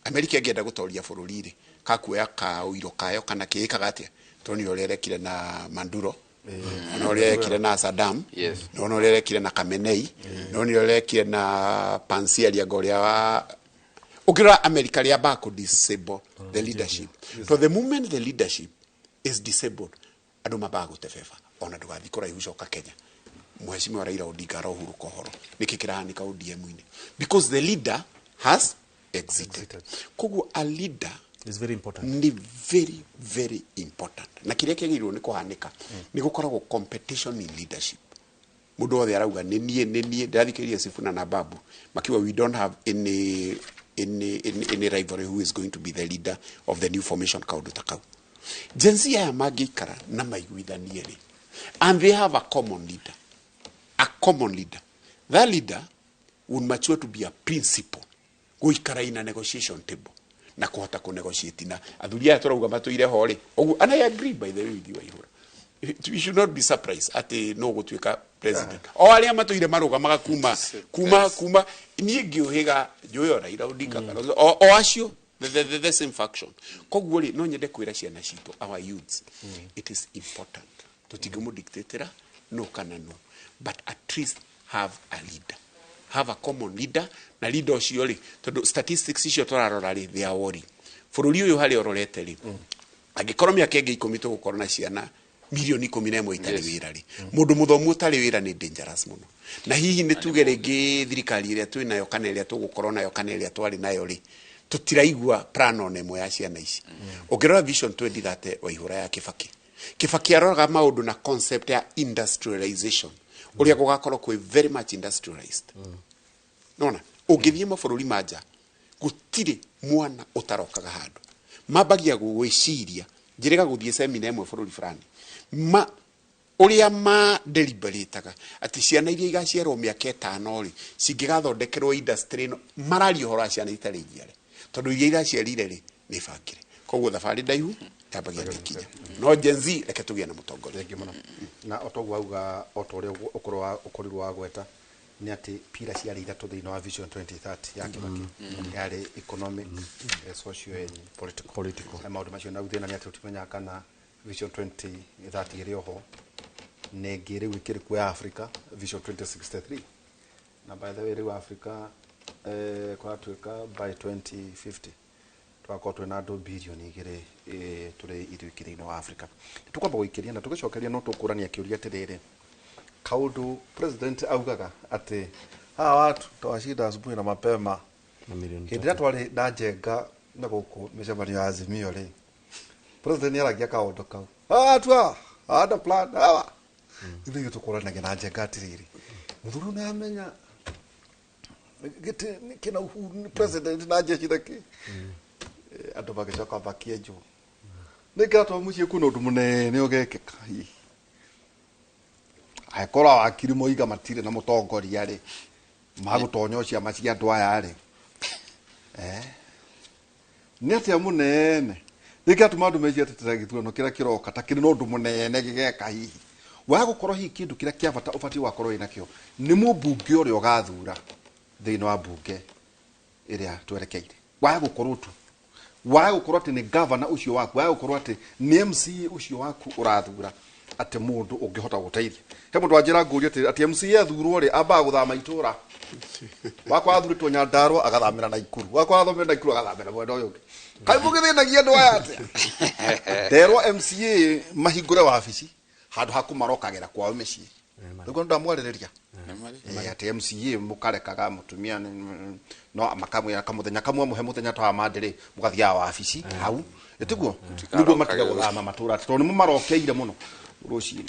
America ĩngĩenda gũtoria bũrũri rĩ, kakuoya kaũiro kayo kana kĩĩkaga atĩa? Tondũ ũrĩa ĩrekire na Maduro, ona ũrĩa ĩrekire na Saddam, nona ũrĩa ĩrekire na Khamenei, nona ũrĩa ĩrekire na Pansieri anga ũrĩa wa ũngĩrora America rĩambaga kũ disable the leadership. To the moment the leadership is disabled, andũ mambaga gũtebeba. Ona ndũgathiĩ kũraihu, coka Kenya, Mheshimiwa Raila Odinga arohurũka ũhoro nĩkĩ kĩrahanĩka ODM-inĩ, because the leader has exited. Koguo a leader is very important. Nĩ very very important, na kĩrĩa kĩagĩrĩirwo nĩ kũhanĩka nĩ gũkoragwo competition in leadership. Mũndũ wothe arauga nĩ niĩ, nĩ niĩ. Ndĩrathikĩrĩria Sifuna na Babu makiuga we don't have any rivalry who is going to be the leader of the new formation. Kaũndũ ta kau, Gen Z aya mangĩikara na maiguithanie rĩ, and they have a common leader, a common leader, that leader would mature to be a principle gũikara in a negotiation table na kũhota kũ negotiate na athuri aya tũrauga matũire ho rĩ. Ũguo, and I agree, by the way, with you, Waihura, we should not be surprised atĩ no gũtuĩka president o arĩa matũire marũgamaga kuma niĩ ngĩũhĩga njũĩ o Raila Odinga, Kalonzo, o acio the same faction. Koguo rĩ, no nyende kwĩra ciana citũ, our youths, it is important tũtingĩmũdictatĩra no kana no, but at least have a leader, have a common leader, na leader ũcio rĩ, tondũ statistics icio tũrarora rĩ, they are worrying. Bũrũri ũyũ harĩa ũrorete rĩ, angĩkorwo mĩaka ĩngĩ 10 tũgũkorwo na ciana 11 milioni itarĩ wĩra rĩ, mũndũ mũthomu ũtarĩ wĩra nĩ dangerous mũno. Na hihi nĩ tuge rĩngĩ thirikari ĩrĩa twĩ nayo kana ĩrĩa tũgũkorwo nayo kana ĩrĩa twarĩ nayo rĩ, Tũtiraigua plan ona ĩmwe ya ciana ici. Ũngĩrora Vision 2030 Waihũra ya Kibaki, Kibaki aroraga maũndũ na concept ya industrialization, ũrĩa gũgakorwo kwĩ very much industrialized. Nona ũngĩthiĩ mabũrũri ma nja, gũtirĩ mwana ũtarokaga handũ mambagia gwĩciria. Njĩrĩga gũthiĩ semina ĩmwe bũrũri fulani, ma ũrĩa ma deliberataga atĩ ciana iria igaciarwo mĩaka 5 rĩ, cingĩgathondekerwo industry ĩno. Mararia ũhoro wa ciana itarĩ njiare, tondũ iria iraciarire rĩ, nĩ bangire. Koguo thabarĩ ndaihu yambagia na ikinya. No Gen Z, reke tũgĩe na mũtongoria. Thengiũ mũno. Na o toguo auga, o ta ũrĩa ũkorwo ũkorirwo wagweta, nĩ atĩ pillar ciarĩ ithatũ thĩinĩ wa Vision 2030 ya Kibaki, yarĩ economic, social and political. Political. Na maũndũ macio, na rĩu thĩna nĩ atĩ tũtimenyaga kana Vision 2030 ĩrĩ oho nĩ ĩngĩ rĩu ĩkĩrĩ kuo ya Africa, Vision 2063. Na by the way, rĩu Africa kũratuĩka by 2050 twakorwo twĩna andũ 2 billion tũrĩ ithuiki thĩinĩ wa Africa. Tũkwamba gũikĩria na tũgĩcokeria, no tũkũrania kĩũria atĩrĩrĩ, kaũndũ president augaga atĩ hawa watu tawashinda asubuhi na mapema. Na milioni Hĩndĩ ĩrĩa twarĩ na Njenga na gũkũ mĩcemanio ya Azimio rĩ, president nĩ aragia kaũndũ kau, hawa watu hawa hawana plan hawa. Ithuĩ tũkũranagia na Njenga atĩrĩrĩ, mũthuri ũyũ nĩamenya gĩtĩ kĩna Uhuru nĩ president na jeshi na kĩ. Andũ magĩcoka makĩenjwo nĩ kĩratwa mũciĩ kwĩna ũndũ mũnene ũgekĩka hihi angĩkorwo wakiri moiga matirĩ na mũtongoria rĩ, magũtonya ciama cia andũ aya rĩ, nĩ atĩa mũnene nĩkĩratũma andũ mecirie atĩ ta gĩthurano kĩrĩa kĩroka ta kĩrĩ na ũndũ mũnene gĩgeka hihi waga gũkorwo hihi kĩndũ kĩrĩa kĩa bata ũbatiĩ gwakorwo wĩnakĩo nĩ mũmbunge ũrĩa ũgathura thĩinĩ wa mbunge ĩrĩa twerekeire, waga gũkorwo tu, waga gũkorwo atĩ nĩ gavana ũcio waku, waga gũkorwo atĩ nĩ MCA ũcio waku ũrathura, atĩ mũndũ ũngĩhota gũteithia. He mũndũ wanjĩra ngũria atĩ MCA athurwo rĩ, ambaga gũthama itũra. Wakwa athurĩtwo Nyandarua agathamĩra Naikuru, wakwa athamĩra Naikuru agathamĩra mwena ũyũ ũngĩ. Kaĩ mũgĩthĩnagia andũ aya atĩa? Nderwo MCA mahingũre wabici handũ ha kũmarokagĩra kwao mĩciĩ. Rĩu ndamwarĩrĩria atĩ MCA mũkarekaga mũtumia no makamwĩra kamũthenya kamwe, mũhe mũthenya ta wa Monday rĩ, mũgathiaga wabici hau, ĩtiguo nĩguo matige gũthama matũra, atĩ tondũ nĩmo marokeire mũno rũcinĩ.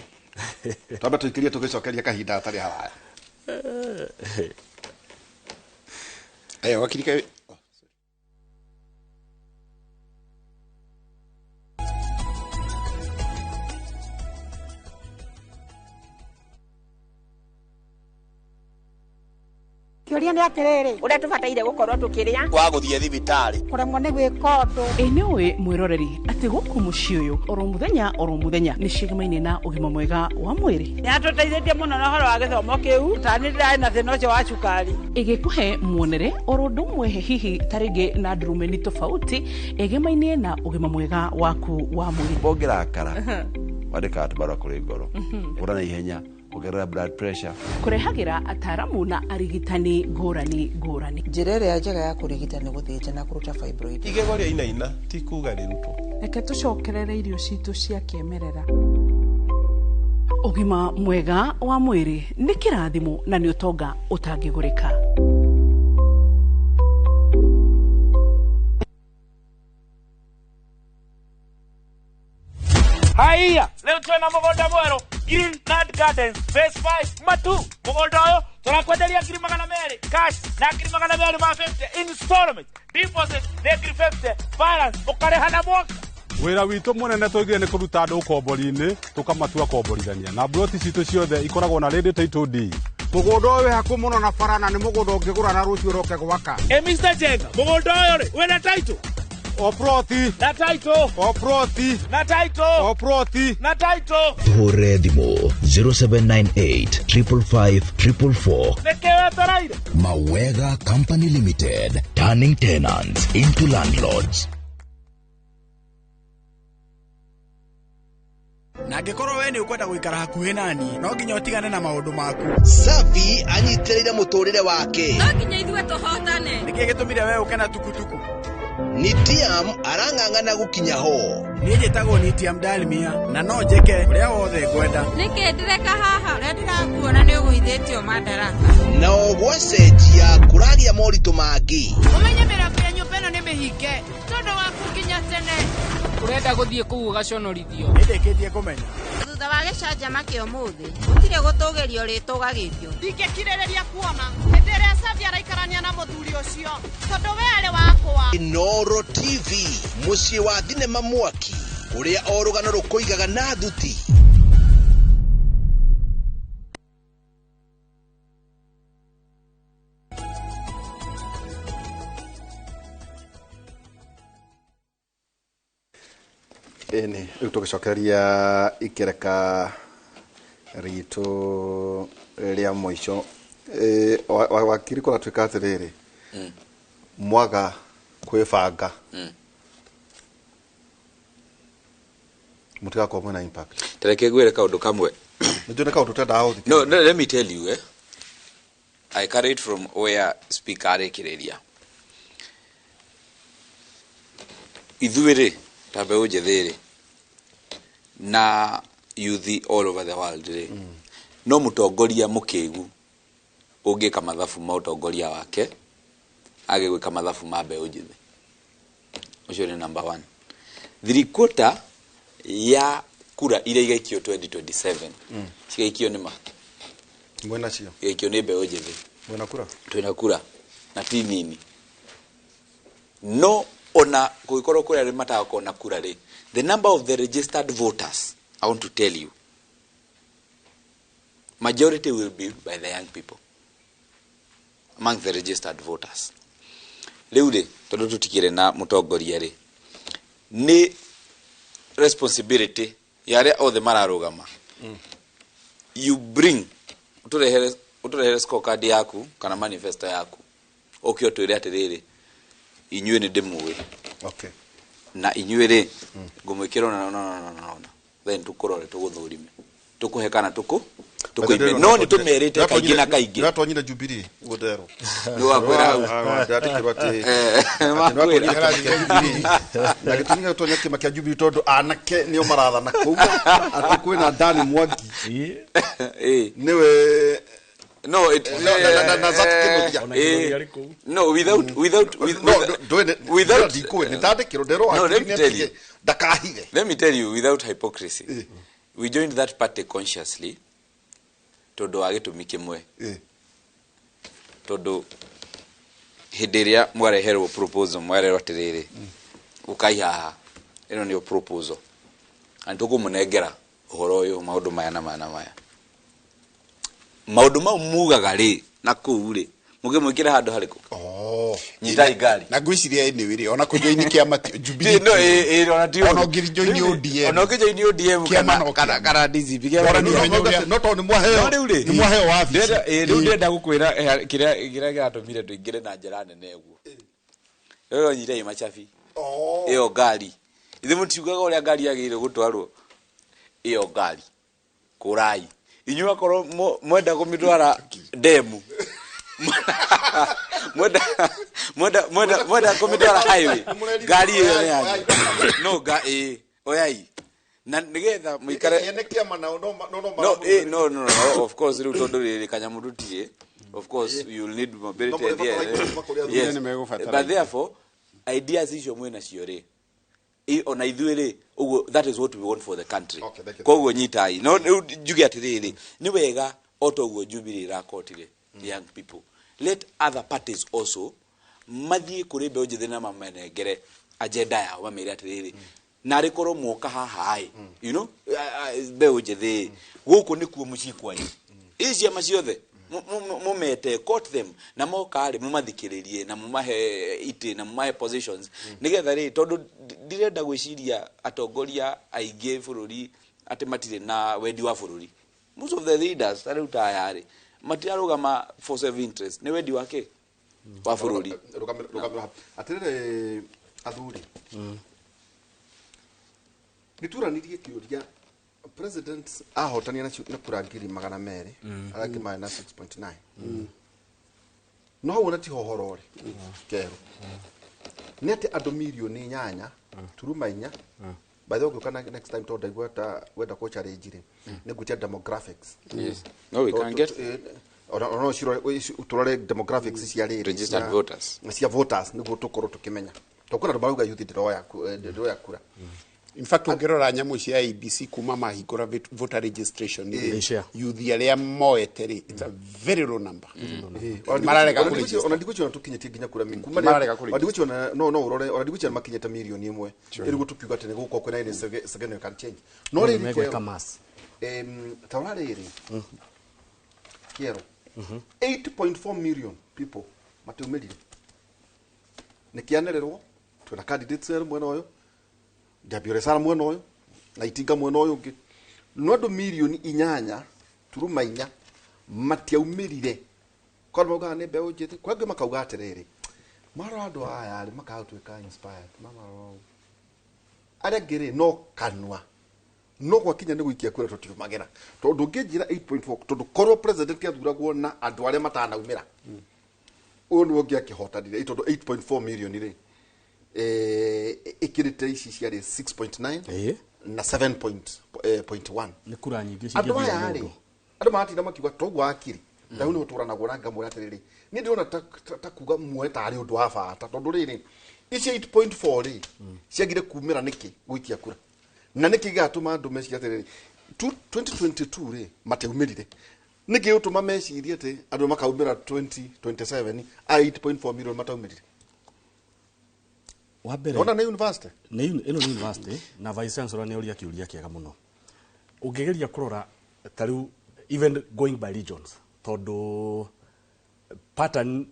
Twambe tũikĩrie, tũgĩcokeria kahinda gatarĩ haraya. Aya wakiri kaĩ. Kĩũria nĩ atĩrĩrĩ, ũrĩa tũbataire gũkorwo tũkĩrĩa wa gũthiĩ thibitarĩ. Kũremwo nĩ gwĩka ũndũ. Ĩ nĩ ũĩ mwĩroreri atĩ gũkũ mũciĩ ũyũ oro mũthenya oro mũthenya nĩ ciĩgamaine na ũgima mwega wa mwĩrĩ. Nĩ atũteithĩtie mũno na ũhoro wa gĩthomo kĩu, tani ndĩrarĩ na thĩna ũcio wa cukari. Ĩgĩkũhe muonere oro ũndũ ũmwe hihi ta rĩngĩ na ndurumeni tofauti ĩgemaine na ũgima mwega waku wa mwĩrĩ. Ũngĩrakara wandĩkaga tũbarũa kũrĩ ngoro ũra na ihenya, ongerera blood pressure. Kũrehagĩra ataramu na arigitani ngũrani ngũrani. Njĩra ĩrĩa njega ya kũrigita nĩ gũthĩnja na kũruta fibroid. Igego rĩa inaina ti kuga rĩrutwo. Reke tũcokerere irio citũ cia kĩmerera. Ũgima mwega wa mwĩrĩ nĩ kĩrathimo na nĩ ũtonga ũtangĩgũrĩka. Haiya, leo twena mũgũnda mwerũ Greenland Gardens Phase 5 Matu. Mũgũnda ũyũ tũrakwenderia 200,000 cash na 250,000 installment. Deposit nĩ 50,000, balance ũkarĩha na mwaka. Wĩra witũ mũnene tũigire nĩ kũruta andũ ũkombori-inĩ tũkamatua komborithania, na mburoti citũ ciothe ikoragwo na ready title deed. Mũgũnda ũyũ wĩ hakuhĩ mũno na bara, na nĩ mũgũnda ũngĩgũra na rũciũ ũroke gwaka. Ĩ Mr. Jenga, mũgũnda ũyũ rĩ, wĩna title? O ploti. Na title. O ploti. Na title. O ploti. Na title. Hũre thimũ 0798 555 444. Nĩkĩ wetereire? Mawega Company Limited, turning tenants into landlords. Na angĩkorwo we nĩ ũkwenda gũikara hakuhĩ nani, no nginya ũtigane na maũndũ maku. Savi anyitĩrĩire mũtũrĩre wake. No nginya ithuĩ tũhotane. Nĩkĩ gĩtũmire we ũke na tukutuku? Nitiam arang'ang'ana gũkinya ho. Niĩ njĩtagwo Nitiam Dalmia na no njĩke ũrĩa wothe ngwenda. Nĩkĩ ndĩreka haha? Ũrĩa ndĩrakuona nĩ ũgũithĩtio madaraka. Nao gwacenjia kũragĩa moritũ mangĩ. Ũmenye mĩrango ya nyũmba ĩno nĩ mĩhinge. Wĩke tondũ waku nginya tene. Ũrenda gũthiĩ kũu ũgaconorithio. Nĩndĩkĩtie kũmenya. Thutha wa gĩcanjama kĩa ũmũthĩ gũtirĩ gũtũgĩrio rĩtũgagĩrio. Ndingĩkirĩrĩria kuona hĩndĩ ĩrĩa Savi araikarania na mũthuri ũcio tondũ we arĩ wakwa. Inoro TV, mũciĩ wa thinema mwaki, kũrĩa o rũgano rũkũigaga na thuti. Ĩni rĩu tũgĩcokereria ikereka ritũ rĩa mũico. Wakiri kũratuĩka atĩrĩrĩ, mwaga kwĩbanga mũtigakorwo mwĩna impact. Tareke ngwĩre kaũndũ kamwe. Nĩnjũĩ nĩ kaũndũ ũtendaga gũthikĩrĩria. No, no, let me tell you, I carried from where speaker arĩkĩrĩria. Ithuĩ rĩ, ta mbeũ njĩthĩ rĩ, na youth all over the world rĩ, no mũtongoria mũkĩgu ũngĩka mathabu ma ũtongoria wake age gwĩka mathabu ma mbeũ njĩthĩ. Ũcio nĩ number one. 3/4 ya kura iria igaikio 2027 cigaikio nĩ ma Mwĩna cio. Igaikio nĩ mbeũ njĩthĩ. Mwĩna kura? Twĩna kura na ti nini. No ona kũngĩkorwo kũrĩ arĩa matagakorwo na kura rĩ, the number of the registered voters, I want to tell you, majority will be by the young people among the registered voters. Rĩu rĩ, tondũ tũtikĩrĩ na mũtongoria rĩ, nĩ responsibility ya arĩa othe mararũgama. You bring ũtũrehere scorecard yaku kana manifesto yaku, ũke ũtwĩre atĩrĩrĩ, inyuĩ nĩ ndĩmũĩ. Okay. Na inyuĩ rĩ, ngũmwĩkĩra ona na na na. Then tũkũrore tũgũthũrime. Tũkũhe kana tũkũime. No nĩ tũmerĩte kaingĩ na kaingĩ. Ndĩratonyire Jubilee ũguo nderwo. Nĩ wakwĩra hau. Ndĩrandĩkĩrwo atĩ Nĩ atĩ nĩwatonyire kĩama kĩa Jubilee. Na gĩtũmi gĩa gũtonya kĩama kĩa Jubilee tondũ anake nĩo marathana kũu. Atĩ kwĩna Dani Mwangi. Nĩwe No, it, na Zack Kinuthia. No, without without with, No, without ndikũĩ, nĩndandĩkĩrwo nderwo No, let wakiri me tell you. ndakahithe. Let me tell you without hypocrisy. We joined that party consciously tondũ wa gĩtũmi kĩmwe. Tondũ hĩndĩ ĩrĩa mwareherwo proposal mwarerwo atĩrĩrĩ, ũkai haha, ĩno nĩyo proposal na nĩtũkũmũnengera ũhoro ũyũ, maũndũ maya na maya na maya. Maũndũ mau mugaga rĩ na kũu rĩ, mũkĩmwĩkĩra handũ harĩkũ? Nyitai ngari. Na ngwĩciria anyway rĩ, ona kũjoini kĩama Jubilee. No, ona ti Ona ũngĩjoini ODM. Ona ũngĩjoini ODM Kĩama no kana DCP kĩama Ona no nĩ ũmenye ũrĩa- No tondũ nĩ mwaheo. No rĩu rĩ, Nĩ mwaheo wabici. Rĩu ndĩrenda gũkwĩra kĩrĩa kĩratũmire tũingĩre na njĩra nene ũguo. Rĩu nyitai macabi. Ĩyo ngari. Ithuĩ mũtiugaga ũrĩa ngari yagĩrĩire gũtwarwo. Ĩyo ngari. Kũrai. Inyuĩ akorwo mwenda kũmĩtwara ndemu. Mwenda kũmĩtwara highway. Ngari ĩyo nĩ yanyu. No oyai. Na nĩgetha mũikare Ene kĩama nao no no No, no, no, of course rĩu tondũ rĩrĩ kanyamũ tũtirĩ. Of course you will need mobility No, idea. mũrĩbatara kuma kũrĩ athuri. Yes. Nĩ megũbatara But therefore ideas icio mwĩnacio rĩ, ona ithuĩ rĩ, ũguo that is what we want for the country. Okay, thank you. Koguo nyitai. No rĩu njuge atĩrĩrĩ, nĩ wega o ta ũguo Jubilee ĩrakotire young people. Let other parties also mathiĩ kũrĩ mbeũ njĩthĩ na mamenengere agenda yao, mamere atĩrĩrĩ, narĩ korwo mwoka haha ĩ, you know, mbeũ njĩthĩ gũkũ nĩkuo mũciĩ kwanyu. Ici ciama ciothe mumete, court them, na moka rĩ mumathikĩrĩrie na mumahe itĩ na mumahe positions nĩgetha rĩ, tondũ ndirenda gwĩciria atongoria aingĩ bũrũri atĩ matirĩ na wendi wa bũrũri. Most of the leaders ta rĩu ta aya rĩ, matirarũgama for self interest, nĩ wendi wake wa bũrũri. Rũgamĩro hau. Atĩrĩrĩ athuri, nĩturanirie kĩũria president ahotania na kura 200,000, arĩa angĩ marĩ na 6.9. No hau ona tiho ũhoro ũrĩ kerũ, nĩ atĩ andũ 8.4 million. By the way, ũngĩũka next time, tondũ ndaigua ta wenda kũ challenge rĩ, nĩ ngwĩtia demographics. Yes. No, we can get Ona no cirore, tũrore demographics cia rĩrĩ registered voters. Cia voters nĩguo tũkorwo tũkĩmenya. Tondũ kwĩna andũ marauga youth ndĩroya ndĩroya kura. In fact, ũngĩrora nyamũ cia ABC kuma mahingũra voter registration rĩ, Ĩ. youth arĩa moete rĩ, it's a very low number. Mararega kũregister. Ona ndigwĩciria tũkinyĩtie nginya kura kuma Mararega kũregister. ona ndigwĩciria no ũrore, ona ndigwĩciria makinyĩte 1 million. Ĩrĩguo tũkiuga atĩ nĩ gũkorwo kwĩna any significant change, no rĩrĩ Megwĩka kĩero, mass. Ta ũra rĩrĩ kĩero, 8.4 million people matiumĩrire. Nĩ kĩanĩrĩrwo twĩna candidates erĩ mwena ũyũ, Ndiambia Sara mwena ũyũ na Itinga mwena ũyũ ũngĩ, no andũ 8.4 million matiaumĩrire. Korwo maugaga nĩ mbeũ njĩthĩ, kwa angĩ makauga atĩrĩrĩ, marora andũ aya rĩ, makaga gũtuĩka inspired, mamarora ũũ. Arĩa angĩ rĩ, no kanua, no gwakinya nĩ gũikia kura tũtiumagĩra, tondũ ũngĩnjĩra 8.4, tondũ korwo president athuragwo na andũ arĩa matanaumĩra, ũyũ nĩwe ũngĩakĩhotanire, tondũ 8.4 million rĩ, ĩkĩrĩte ici ciarĩ 6.9 na 7.1. Nĩ kura nyingĩ Andũ cingĩthura aya rĩ, mũndũ. Andũ maratinda makiuga toguo akiri ta rĩu nĩho tũranagwo na ngamwĩra atĩrĩrĩ, niĩ ndĩrona ta kuga muoe tarĩ ũndũ wa bata, tondũ rĩrĩ, ici 8.4 rĩ, ciagire kumĩra nĩkĩ gũikia kura, na nĩkĩ gĩgatũma andũ mecirie atĩrĩrĩ, 2022 rĩ, matiaumĩrire, nĩkĩ gĩgũtũma mecirie atĩ andũ makaumĩra 2027 a 8.4 million mataumĩrire? Wa mbere, Ona nĩ university. Nĩ ĩno nĩ university, na vice chancellor nĩ oria kĩũria kĩega mũno. Ũngĩgeria kũrora ta rĩu, even going by regions, tondũ pattern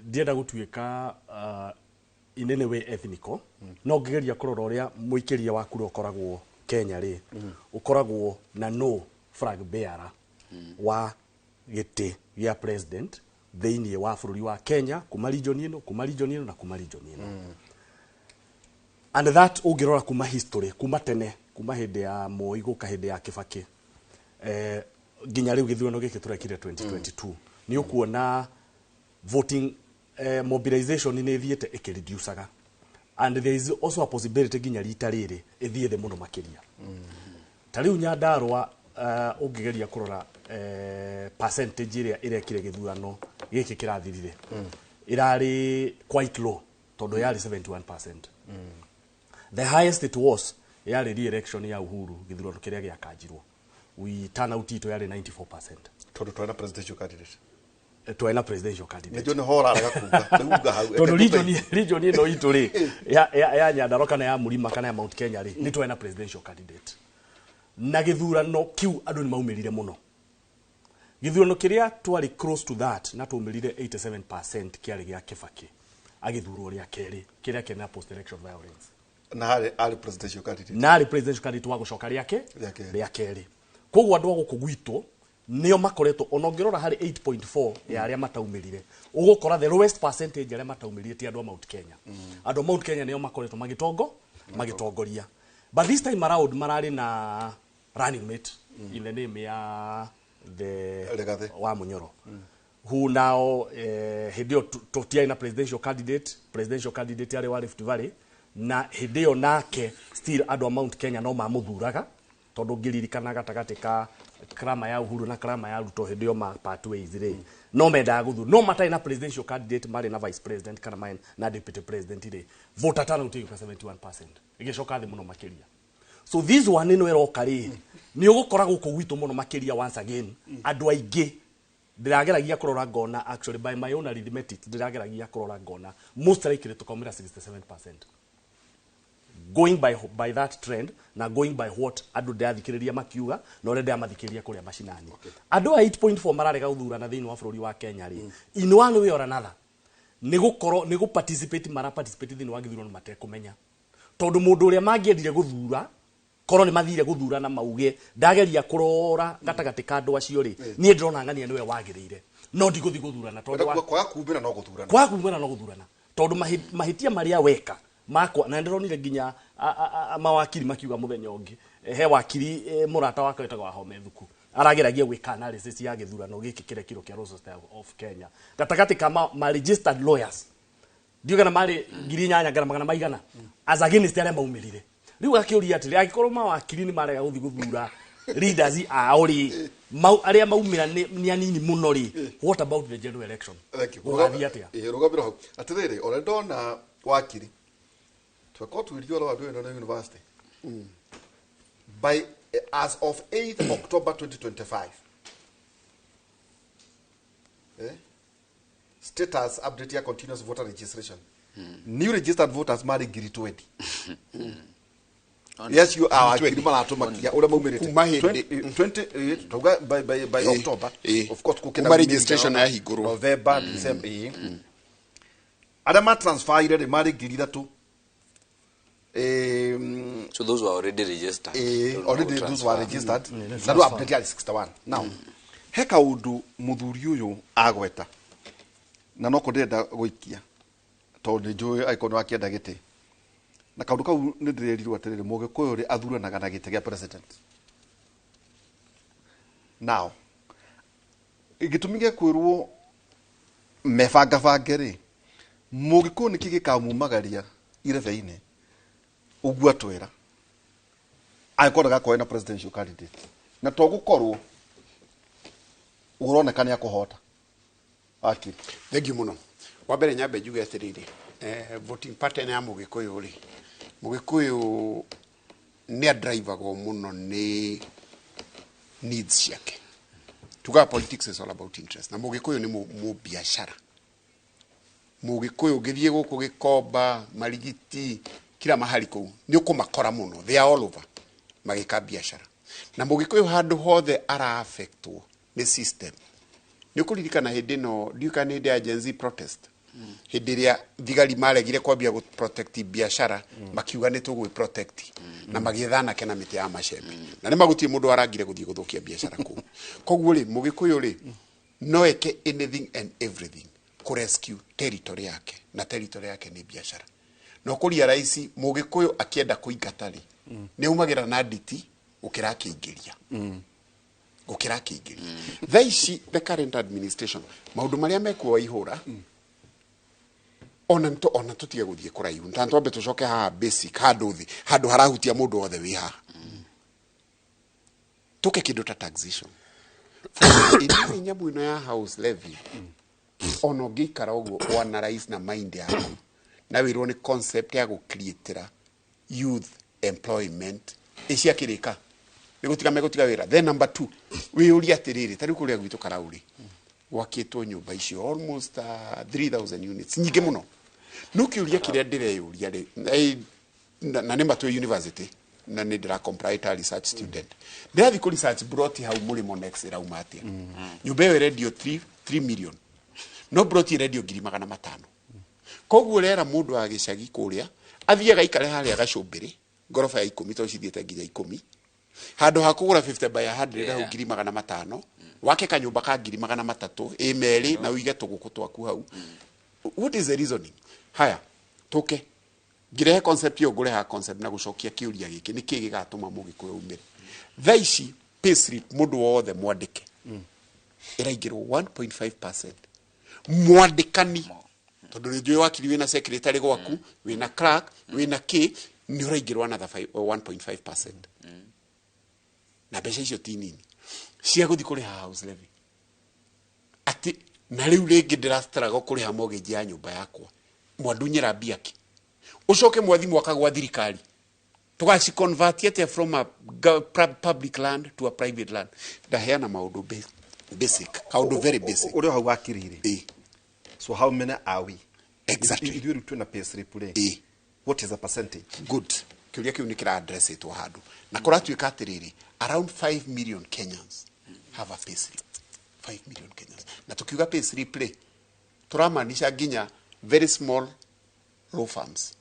ndienda gũtuĩka in any way ethnical, no ũngĩgeria kũrora ũrĩa mũikĩria wa kura ũkoragwo Kenya rĩ, ũkoragwo na no flag bearer wa gĩtĩ gĩa president thĩinĩ wa bũrũri wa Kenya, kuma region ĩno, kuma region ĩno na kuma region ĩno. And that ũngĩrora kuma history, kuma tene, kuma hĩndĩ ya Moi gũka hĩndĩ ya Kibaki, nginya rĩu gĩthurano gĩkĩ tũrekire 2022, nĩ ũkuona voting mobilization nĩ ĩthiĩte ĩkĩreducaga, and there is also a possibility nginya rita rĩrĩ ĩthiĩ thĩ mũno makĩria. Ta rĩu Nyandarũa, ũngĩgeria kũrora percentage ĩrĩa ĩrekire gĩthurano gĩkĩ kĩrathirire, ĩrarĩ quite low, tondũ yarĩ 71%. The highest it was yarĩ re-election ya Uhuru, gĩthurano kĩrĩa gĩakanjirwo, we turnout itũ yarĩ 94%. Tondũ twarĩ na presidential candidate. Twarĩ na presidential candidate. Nĩnjũĩ nĩ horaraga kuga rĩu uga hau. Tondũ region ĩno itũ rĩ, ya Nyandarua kana ya Mũrima kana ya Mount Kenya rĩ, nĩ twarĩ na presidential candidate, na gĩthurano kĩu andũ nĩ maumĩrire mũno. Gĩthurano kĩrĩa twarĩ close to that na twaumĩrire 87% kĩarĩ gĩa Kibaki agĩthurwo rĩa kerĩ, kĩrĩa kĩarĩ na post election violence. Na harĩ arĩ presidential candidate. Na arĩ presidential candidate wa gũcoka rĩake Rĩa kerĩ. Rĩa kerĩ. Koguo andũ a gũkũ gwitũ nĩo makoretwo, ona ũngĩrora harĩ 8.4 ya arĩa mataumĩrire, ũgũkora the lowest percentage arĩa mataumĩrire ti andũ a Mount Kenya. Andũ a Mount Kenya nĩo makoretwo magĩtongoria, but this time around mararĩ na running mate in the name ya the Rigathi. Wa Munyoro, who now hĩndĩ ĩyo tũtiarĩ na presidential candidate. Presidential candidate yarĩ wa Rift Valley, na hĩndĩ ĩyo nake still andũ a Mount Kenya no mamũthuraga, tondũ ngĩririkana gatagatĩ ka krama ya Uhuru na krama ya Ruto hĩndĩ ĩyo ma part ways rĩ, no mendaga gũthura, no matarĩ na presidential candidate, marĩ na vice president kana marĩ na deputy president rĩ, voter turnout ĩgĩũka 71%, ĩgĩcoka thĩ mũno makĩria. So this one ĩno ĩroka rĩ, nĩ ũgũkora gũkũ gwitũ mũno makĩria, once again andũ aingĩ ndĩrageragia kũrora ngona, actually by my own arithmetic, ndĩrageragia kũrora ngona most likely tũkaumĩra 67%, going by that trend na going by what andũ ndĩrathikĩrĩria makiuga na ũrĩa ndĩramathikĩrĩria kũrĩa macinani. Andũ a 8.4 mararega gũthurana thĩinĩ wa bũrũri wa Kenya rĩ, in one way or another nĩ gũkorwo nĩ gũ participate, mara participate thĩinĩ wa gĩthurano matekũmenya, tondũ mũndũ ũrĩa mangĩendire gũthura korwo nĩ mathire gũthurana mauge, ndageria kũrora gatagatĩ ka andũ acio rĩ, niĩ ndĩrona ng'ania nĩwe wagĩrĩire, no ndigũthiĩ gũthurana tondũ Kwaga kumĩra no gũthurana. Kwaga kumĩra no gũthurana, tondũ mahĩtia marĩa weka makwa, na ndĩronire nginya mawakiri makiuga mũthenya ũngĩ. He wakiri mũrata wakwa wĩtagwo Wahome Thuku arageragia gwĩka analysis ya gĩthurano gĩkĩ kĩrekirwo kĩa Law Society of Kenya gatagatĩ ka ma registered lawyers, ndiũ kana marĩ 8,000 kana magana maigana, as against arĩa maumĩrire. Rĩu akĩũria atĩrĩ, angĩkorwo mawakiri nĩ marega gũthiĩ gũthura leaders ao rĩ, arĩa maumĩra nĩ anini mũno rĩ, what about the general election? Thank you. Gũgathiĩ atĩa? Ĩĩ, rũgamĩra hau. Atĩrĩrĩ, ona ndona wakiri Tweko tuirio ro andu ino na university. By as of 8th October 2025. Status update ya continuous voter registration. New registered voters mari 20,000. Yes, you are ngiri maratumakia uria maumirite 20 tuga by October. Of course kukina registration ya hingurwo November, December. Aria ma transfer ire mari 3,000. So those were already registered. Already those were registered. Na rĩu update ya 61. Now, he kaundu muthuri uyu agweta na no ko ndĩrenda gũikia tondũ nĩ njũĩ angĩkorwo nĩ wakĩenda gĩtĩ na kaundu kau nĩ ndĩrerirwo atĩrĩrĩ mũgĩkũyũ rĩ athuranaga na gĩtĩ gĩa president. Now gĩtũmi gĩa kwĩrwo mebangabange rĩ mũgĩkũyũ nĩkĩ gĩkamumagaria irebe-inĩ ũguo atwĩra angĩkorwo ndagakorwo na presidential candidate na to gũkorwo ũroneka nĩ akũhota. Akiri thank you muno. Wa mbere nyambe njuge atĩrĩrĩ, voting pattern ya mũgĩkũyũ rĩ, mũgĩkũyũ nĩ adrivagwo mũno nĩ needs ciake. Tugaga politics is all about interest na mũgĩkũyũ nĩ mũbiacara. Mũgĩkũyũ ũngĩthiĩ gũkũ Gĩkomba, Marigiti, kila mahali kũu nĩ ũkũmakora mũno, they are all over magĩka biacara. Na mũgĩkũyũ handũ hothe ara-affectwo nĩ system. Nĩ ũkũririkana hĩndĩ ĩno ndiũĩ kana nĩ hĩndĩ ya Gen Z protest, hĩndĩ ĩrĩa thigari maregire kwambia gũ protect biacara, makiuga nĩ tũgwĩ protect na magĩetha anake na mĩtĩ ya macembe na nĩ magũtirĩ mũndũ warangire gũthiĩ gũthũkia biacara kũu. Koguo rĩ mũgĩkũyũ rĩ no eke anything and everything kũ rescue territory yake na territory yake nĩ biacara. No kũria raici mũgĩkũyũ akĩenda kũingata rĩ nĩ aumagĩra na nditi gũkĩra akĩingĩria. Gũkĩra akĩingĩria. Thaa ici the current administration maũndũ marĩa mekuo Waihũra ona ona tutige gũthiĩ kũraihu ta twambe tũcoke haha basic handũ thĩ handũ harahutia mũndũ wothe wĩ haha. Tũke kĩndũ ta taxation. Ĩno nyamũ ĩno ya house levy ona ũngĩikara ũguo o analyze na mind yaku na wĩrwo nĩ concept ya gũcreatĩra youth employment ĩciakĩrĩka nĩ gũtiga megũtiga wĩra. Then number 2 wĩyũrie atĩrĩrĩ, ta rĩu kũrĩa gwitũ Karaũrĩ gwakĩtwo nyũmba icio almost 3000 units nyingĩ mũno. No kĩũria kĩrĩa ndĩreyũria rĩ, na nĩ matũ university na nĩ ndĩra comply ta research student, ndĩrathiĩ kũ research broti hau mũrĩmo next ĩrauma atĩa. Nyũmba ĩyo ĩrendio 3 million no broti ĩrendio 500,000. Koguo ũrera mũndũ wa gĩcagi kũrĩa athiĩ agaikare harĩa gacũmbĩrĩ ngoroba ya 10 tondũ cithiĩte nginya 10 handũ ha kũgũra 50 by 100 hau 500,000 wake kanyũmba ka 300,000 ĩ merĩ na ũige tũgũkũ twaku hau. What is the reasoning? Haya tũke ngirehe concept ĩyo ngũreha concept na gũcokia kĩũria gĩkĩ nĩ kĩ gĩgatũma mũgĩkũyũ aumĩre. Thaa ici payslip mũndũ wothe mwandĩke ĩraingĩrwo 1.5% mwandĩkani tondũ nĩ njũĩ wakiri wĩna secretary gwaku wĩna clerk wĩna kĩ nĩ ũraingĩrwo another 1.5% na mbeca icio ti nini cia gũthiĩ kũrĩha house levy. Atĩ na rĩu rĩngĩ ndĩrastruggle kũrĩha mortgage ya nyũmba yakwa mwandunyĩra mbia kĩ ũcoke mwathi mwaka gwa thirikari tũgaci convert atĩa from a public land to a private land. Ndaheana maũndũ basic kaũndũ very basic ũrĩa hau wakiri-rĩ. So how many are we? Exactly. Ithuĩ rĩu twĩna payslip rĩ. What is the percentage? Good. Kĩũria kĩu nĩ kĩra address ĩtwo handũ na kũratuĩka atĩrĩrĩ around 5 million Kenyans have a payslip. 5 million Kenyans. Na tukiuga payslip rĩ tũramaanisha nginya very small law firms.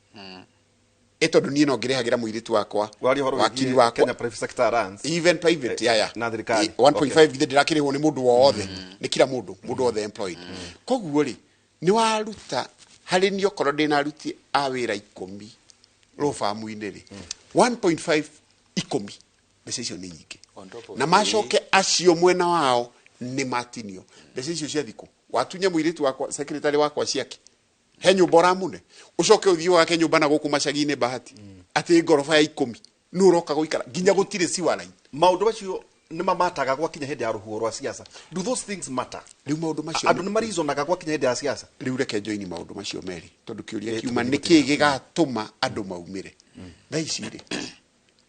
Ĩ tondũ niĩ no ngĩrĩhagĩra mũirĩtu wakwa wakiri wakwa Kenya private sector runs even private ya na thirikari 1.5 githĩ ndĩrakĩrĩhwo nĩ mũndũ wothe nĩ kila mũndũ wothe employed. Koguo rĩ nĩ waruta harĩ niĩ okorwo ndĩna aruti a wĩra 10 law firm-inĩ rĩ 1.5 10 mbeca icio nĩ nyingĩ na macoke acio mwena wao nĩ matinio mbeca icio cia thikũ watunya mũirĩtu wakwa secretary wakwa ciake he nyũmba ũramũne ũcoke ũthiĩ wake nyũmba na gũkũ macagi-inĩ bahati atĩ ngoroba ya 10 nĩ ũroka gũikara nginya gũtirĩ sewer line. Maũndũ macio Nĩ mamataga gwakinya hĩndĩ ya rũhuho rwa siasa? Do those things matter? Rĩu maũndũ macio Andũ nĩ marizonaga gwakinya hĩndĩ ya siasa? Rĩu reke njoini maũndũ macio merĩ, tondũ kĩũria kiuma tũgĩthiĩ nĩ kĩĩ gĩgatũma andũ maumĩre. Thaa ici rĩ,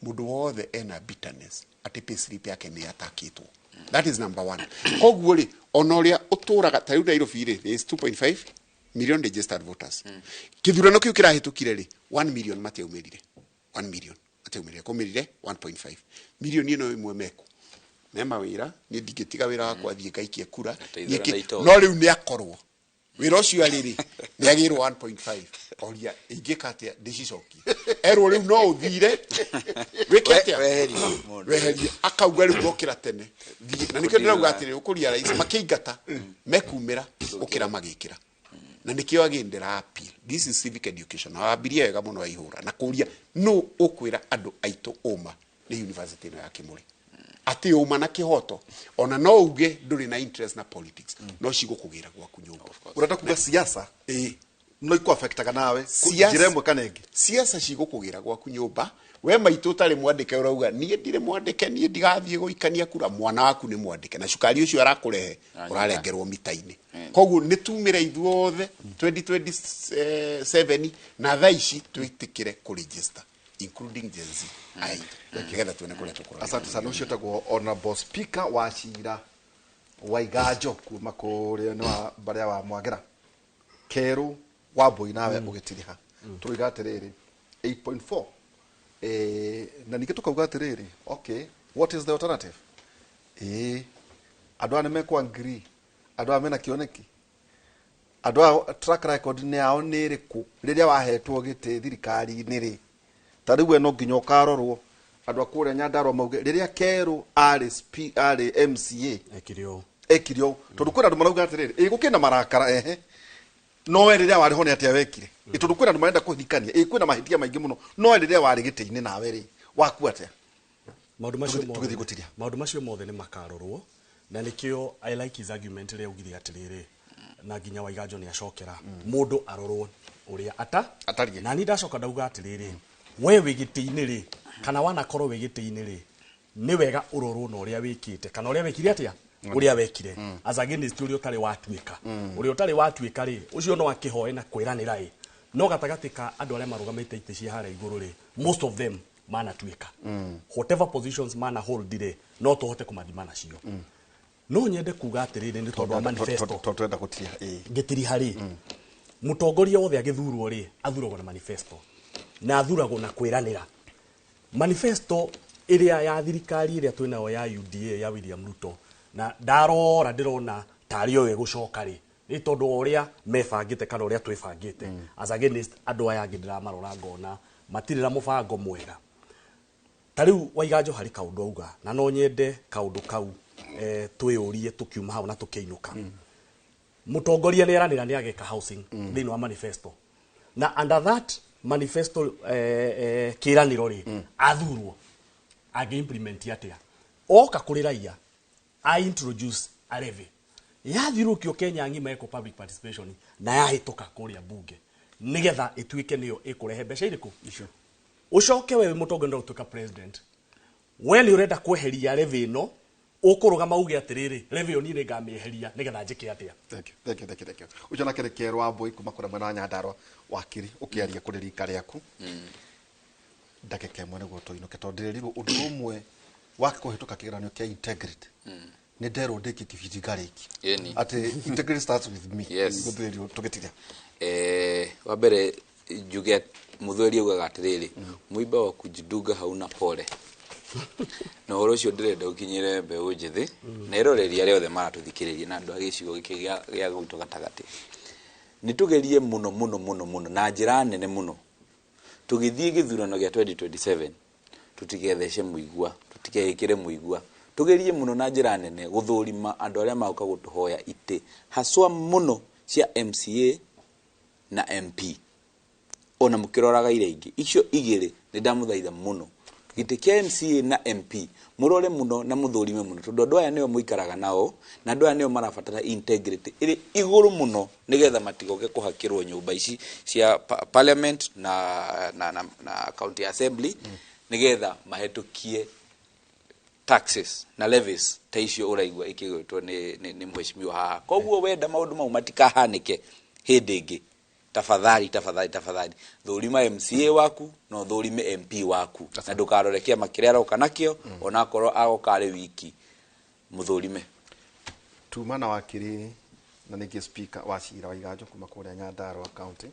mũndũ wothe ena bitterness atĩ payslip yake nĩ atakĩtwo. That is number one. Koguo rĩ, ona ũrĩa ũtũraga ta rĩu Nairobi rĩ, there is 2.5 million registered voters. Kĩthurano kĩu kĩrahĩtũkire rĩ, 1 million matiaumĩrire, 1 million matiaumĩrire, kũmĩrire 1.5 million. Ĩno ĩmwe meku me mawĩra, niĩ ndingĩtiga wĩra wakwa thiĩ ngaikie kura. Ateithũra Niĩ na itonga. No rĩu nĩ akorwo wĩra ũcio arĩ rĩ, nĩ agĩrwo 1.5, oria ingĩka atĩa ndĩcicokie? Erwo rĩu no ũthire wĩke atĩa? Weherie mũndũ. Weherie. Akauga rĩu ngokĩra tene thiĩ, na nĩkĩo ndĩrauga atĩrĩ, ũkũria rais makĩingata mekumĩra gũkĩra magĩkĩra, na nĩkĩo again ndĩra appeal. This is civic education, na wambirie wega mũno waihũra na kũria nũ ũkwĩra andũ aitũ ũma nĩ university ĩno ya Kĩmũrĩ atĩ ũma na kĩhoto, ona no uge ndũrĩ na interest na politics, no cigũkũgĩra gwaku nyũmba. Ũrenda kuga siasa ĩĩ no ikũ-affectaga nawe Siasa- njĩra ĩmwe kana ĩngĩ? Siasa cigũkũgĩra gwaku nyũmba. We maitũ ũtarĩ mwandĩke ũrauga niĩ ndirĩ mwandĩke, niĩ ndigathiĩ gũikania kura, mwana waku nĩ mwandĩke na cukari ũcio arakũrehe ũrarengerwo mita-inĩ. Koguo nĩ tumĩre ithuothe 2027 na thaa ici twĩtĩkĩre kũregister, including Gen Z ai, nĩgetha tuone kũrĩa tũkũrora. Asante sana. Ũcio ũtagwo honorable speaker wa cira wa Iganjo kuma kũrĩa nĩ wa barĩa wa Mwagera Kerũ wa Mbui, nawe ũgĩtiriha tũroiga atĩrĩrĩ 8.4, na ningĩ tũkauga atĩrĩrĩ, okay, what is the alternative? Andũ aya nĩ mekũ agree, andũ aya mena kĩoneki, andũ aya track record nĩ yao nĩ ĩrĩkũ rĩrĩa wahetwo gĩtĩ thirikari-inĩ rĩ? Ta rĩu we no nginya ũkarorwo, andũ a kũrĩa Nyandarua mauge rĩrĩa Kerũ arĩ arĩ MCA ekire ũũ, ekire ũũ, tondũ kwĩna andũ marauga atĩrĩrĩ, ĩ gũkĩna marakara ehe, no we rĩrĩa warĩ ho nĩ atĩa wekire? Ĩ tondũ kwĩna andũ marenda kũhikania, ĩ kwĩna mahĩtia maingĩ mũno, no we rĩrĩa warĩ gĩtĩ-inĩ nawe rĩ, waku atĩa? Maũndũ macio Tũgĩthiĩ mothe gũtiria. Maũndũ macio mothe nĩ makarorwo, na nĩkĩo I like his argument ĩrĩa augire atĩrĩrĩ, na nginya Waiganjo nĩ acokera mũndũ arorwo ũrĩa ata atariĩ. Na niĩ ndacoka ndauga atĩrĩrĩ, we wĩ gĩtĩ-inĩ rĩ, kana wanakorwo wĩ gĩtĩ-inĩ rĩ, nĩ wega ũrorwo na ũrĩa wĩkĩte kana ũrĩa wekire atĩa, ũrĩa wekire, as against ũrĩa ũtarĩ watuĩka. Ũrĩa ũtarĩ watuĩka rĩ, ũcio no akĩhoe na kwĩranĩra ĩ, no gatagatĩ ka andũ arĩa marũgamĩte itĩ cia harĩa igũrũ rĩ, most of them manatuĩka whatever positions mana hold rĩ, no tũhote kũmathima nacio. No nyende kuga atĩrĩrĩ, nĩ tondũ wa manifesto Tondũ tũrenda gũtiria, ĩ. Ngĩtiriha rĩ, mũtongoria wothe agĩthurwo rĩ, athuragwo na manifesto na athuragwo na kwĩranĩra. Manifesto ĩrĩa ya thirikari ĩrĩa twĩnayo ya UDA ya William Ruto, na ndarora ndĩrona tarĩ o ĩgũcoka rĩ, nĩ tondũ wa ũrĩa mebangĩte kana ũrĩa twĩbangĩte, as against andũ aya angĩ ndĩramarora ngona matirĩ na mũbango mwega. Ta rĩu Waiganjo harĩ kaũndũ auga, na no nyende kaũndũ kau twĩyũrie tũkiuma hau na tũkĩinũka. Mũtongoria nĩ eranĩra nĩ ageka housing thĩinĩ wa manifesto, na under that manifesto kĩranĩro rĩ, athurwo angĩ implement atĩa? Oka kũrĩ raia a introduce a levy yathiũrũkio Kenya ng'ima, eko public participation na yahĩtũka kũrĩa bunge, nĩgetha ĩtuĩke nĩyo ĩkũrehe mbeca irĩkũ. Ũcoke wewe mũtongoria ũrenda gũtuĩka president, we nĩ ũrenda kweheria levy ĩno, ũkũrũgama uge atĩrĩrĩ, levy ĩyo niĩ nĩ ngamĩeheria nĩgetha njĩke atĩa? Thank you, thank you, thank you, thank you. Ũcio nake nĩ Kerũ wa Mbui kuma kũrĩa mwena wa Nyandarua, wakiri ũkĩaria kũrĩ rika rĩaku ndagĩka ĩmwe nĩguo tũinũke, tondũ ndĩrerirwo ũndũ ũmwe wa kũhĩtũka kĩgeranio kĩa integrity nĩ nderwo ndĩkie kĩbindi ngarĩki Ĩni. atĩ integrity starts with me. Yes. Gũthĩrĩrio tũgĩtiria. Wa mbere njuge mũthweri augaga atĩrĩrĩ, mũimba wa kujidunga hauna pole, na ũhoro ũcio ndĩrenda ũkinyĩre mbeũ njĩthĩ na eroreri arĩa othe maratũthikĩrĩria na andũ a gĩcigo gĩkĩ gĩa gwitũ gatagatĩ. Nĩ tũgerie mũno mũno mũno mũno na njĩra nene mũno tũgĩthiĩ gĩthurano gĩa 2027, tũtigethece mũigua, tũtikeĩkĩre mũigua. Tũgerie mũno na njĩra nene gũthũrima andũ arĩa magoka gũtũhoya itĩ, haswa mũno cia MCA na MP, ona mũkĩroraga iria ingĩ icio igĩrĩ. Nĩ ndamũthaitha mũno, gĩtĩ kĩa MCA na MP mũrore mũno na mũthũrime mũno, tondũ andũ aya nĩo mũikaraga nao na andũ aya nĩo marabatara integrity ĩrĩ igũrũ mũno, nĩgetha matigoke kũhakĩrwo nyũmba ici cia parliament na county assembly, nĩgetha mahĩtũkie Taxes na levies ta icio ũraigua ikĩgwetwo nĩ mheshimiwa haha. Koguo wenda maũndũ mau matikahanĩke hĩndĩ ĩngĩ, tafadhali, tafadhali, tafadhali, thũrima MCA waku na ũthũrime MP waku, na ndũkarore kĩama kĩrĩa aroka nakĩo, onakorwo agoka arĩ wiki, mũthũrime. Tuma na wakiri na ningĩ speaker wa cira wa iganjo kuma kũrĩa Nyandarua County,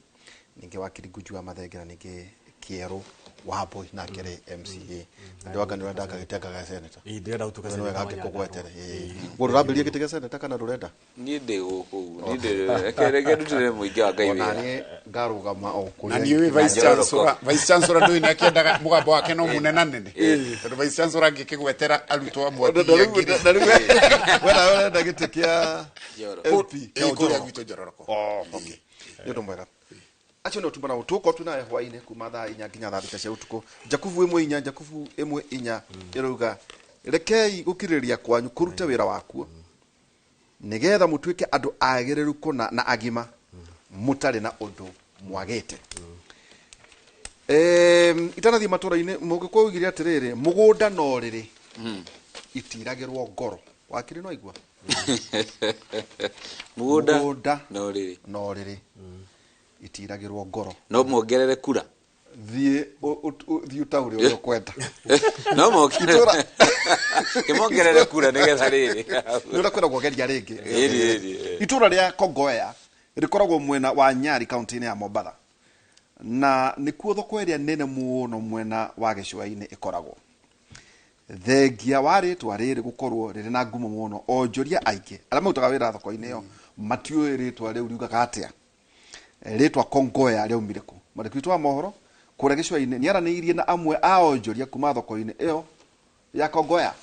ningĩ wakiri Nguju wa Mathenge, na ningĩ Kĩerũ wa Mbui nake rĩ MCA. Na ndĩwanga nĩ ũrenda gagĩtenga ga senator. Ĩĩ, ndĩrenda gũtuĩka Nĩ wega senator wa ngĩkũgwetere. Guo ndũrambĩrĩria gĩtĩ gĩa senator kana ndũrenda? Niĩ ndĩ gũkũ, niĩ ndĩ, reke ndutĩre mũingĩ wa Ngai Ona wĩra. niĩ ngarũgama o kũrĩa. Na niĩ vice chancellor, vice chancellor ndũĩ nĩ akĩendaga mũgambo wake no mũnenanene, tondũ vice chancellor angĩkĩgwetera arutwo amwe Na rĩu we nawe ũrenda gĩtĩ kĩa MP kĩa kũrĩa gwitũ Njororoko. Oh, okay. Nĩ ũndũ mwega. Acio nĩ tumana tũkorwo twĩ nawe hwainĩ kuma thaa 4 nginya thaa 6 cia ũtukũ. Jakubu 1 4, Jakubu 1 4 ĩrauga rekei gũkirĩrĩria kwanyu kũrute wĩra wakuo, nĩgetha mũtuĩke andũ agĩrĩru kũna na agima, mũtarĩ na ũndũ mwagĩte. Itanathiĩ matũra-inĩ, mũgĩkũyũ oigire atĩrĩrĩ, mũgũnda no rĩrĩ itiragĩrwo ngoro. Wakiri no igua Mũgũnda no rĩrĩ no rĩrĩ itiragĩrwo ngoro. No muongerere kura. Thiĩ thiĩ ũtaũre ũrĩa ũkwenda. No mongerere, kĩmongerere kura nĩgetha rĩrĩ. Nĩ ũrĩa kwenda kuongeria rĩngĩ. Ĩri, ĩri, ĩri. Itũra rĩa Kongoya rĩkoragwo mwena wa Nyari kaunti-inĩ ya Mombatha, na nĩkuo thoko ĩrĩa nene mũno mwena wa gĩcũa-inĩ ĩkoragwo. Thengia wa rĩtwa rĩrĩ gũkorwo rĩrĩ na ngumo mũno, onjoria aingĩ arĩa marutaga wĩra thoko-inĩ ĩyo matiũĩ rĩtwa rĩu riugaga atĩa. Rĩtwa Kongoya rĩaumire kũ? Mwandĩki witũ wa mohoro kũrĩa gĩcũa-inĩ nĩ aranĩirie na amwe a onjoria kuma thoko-inĩ ĩyo ya Kongoya.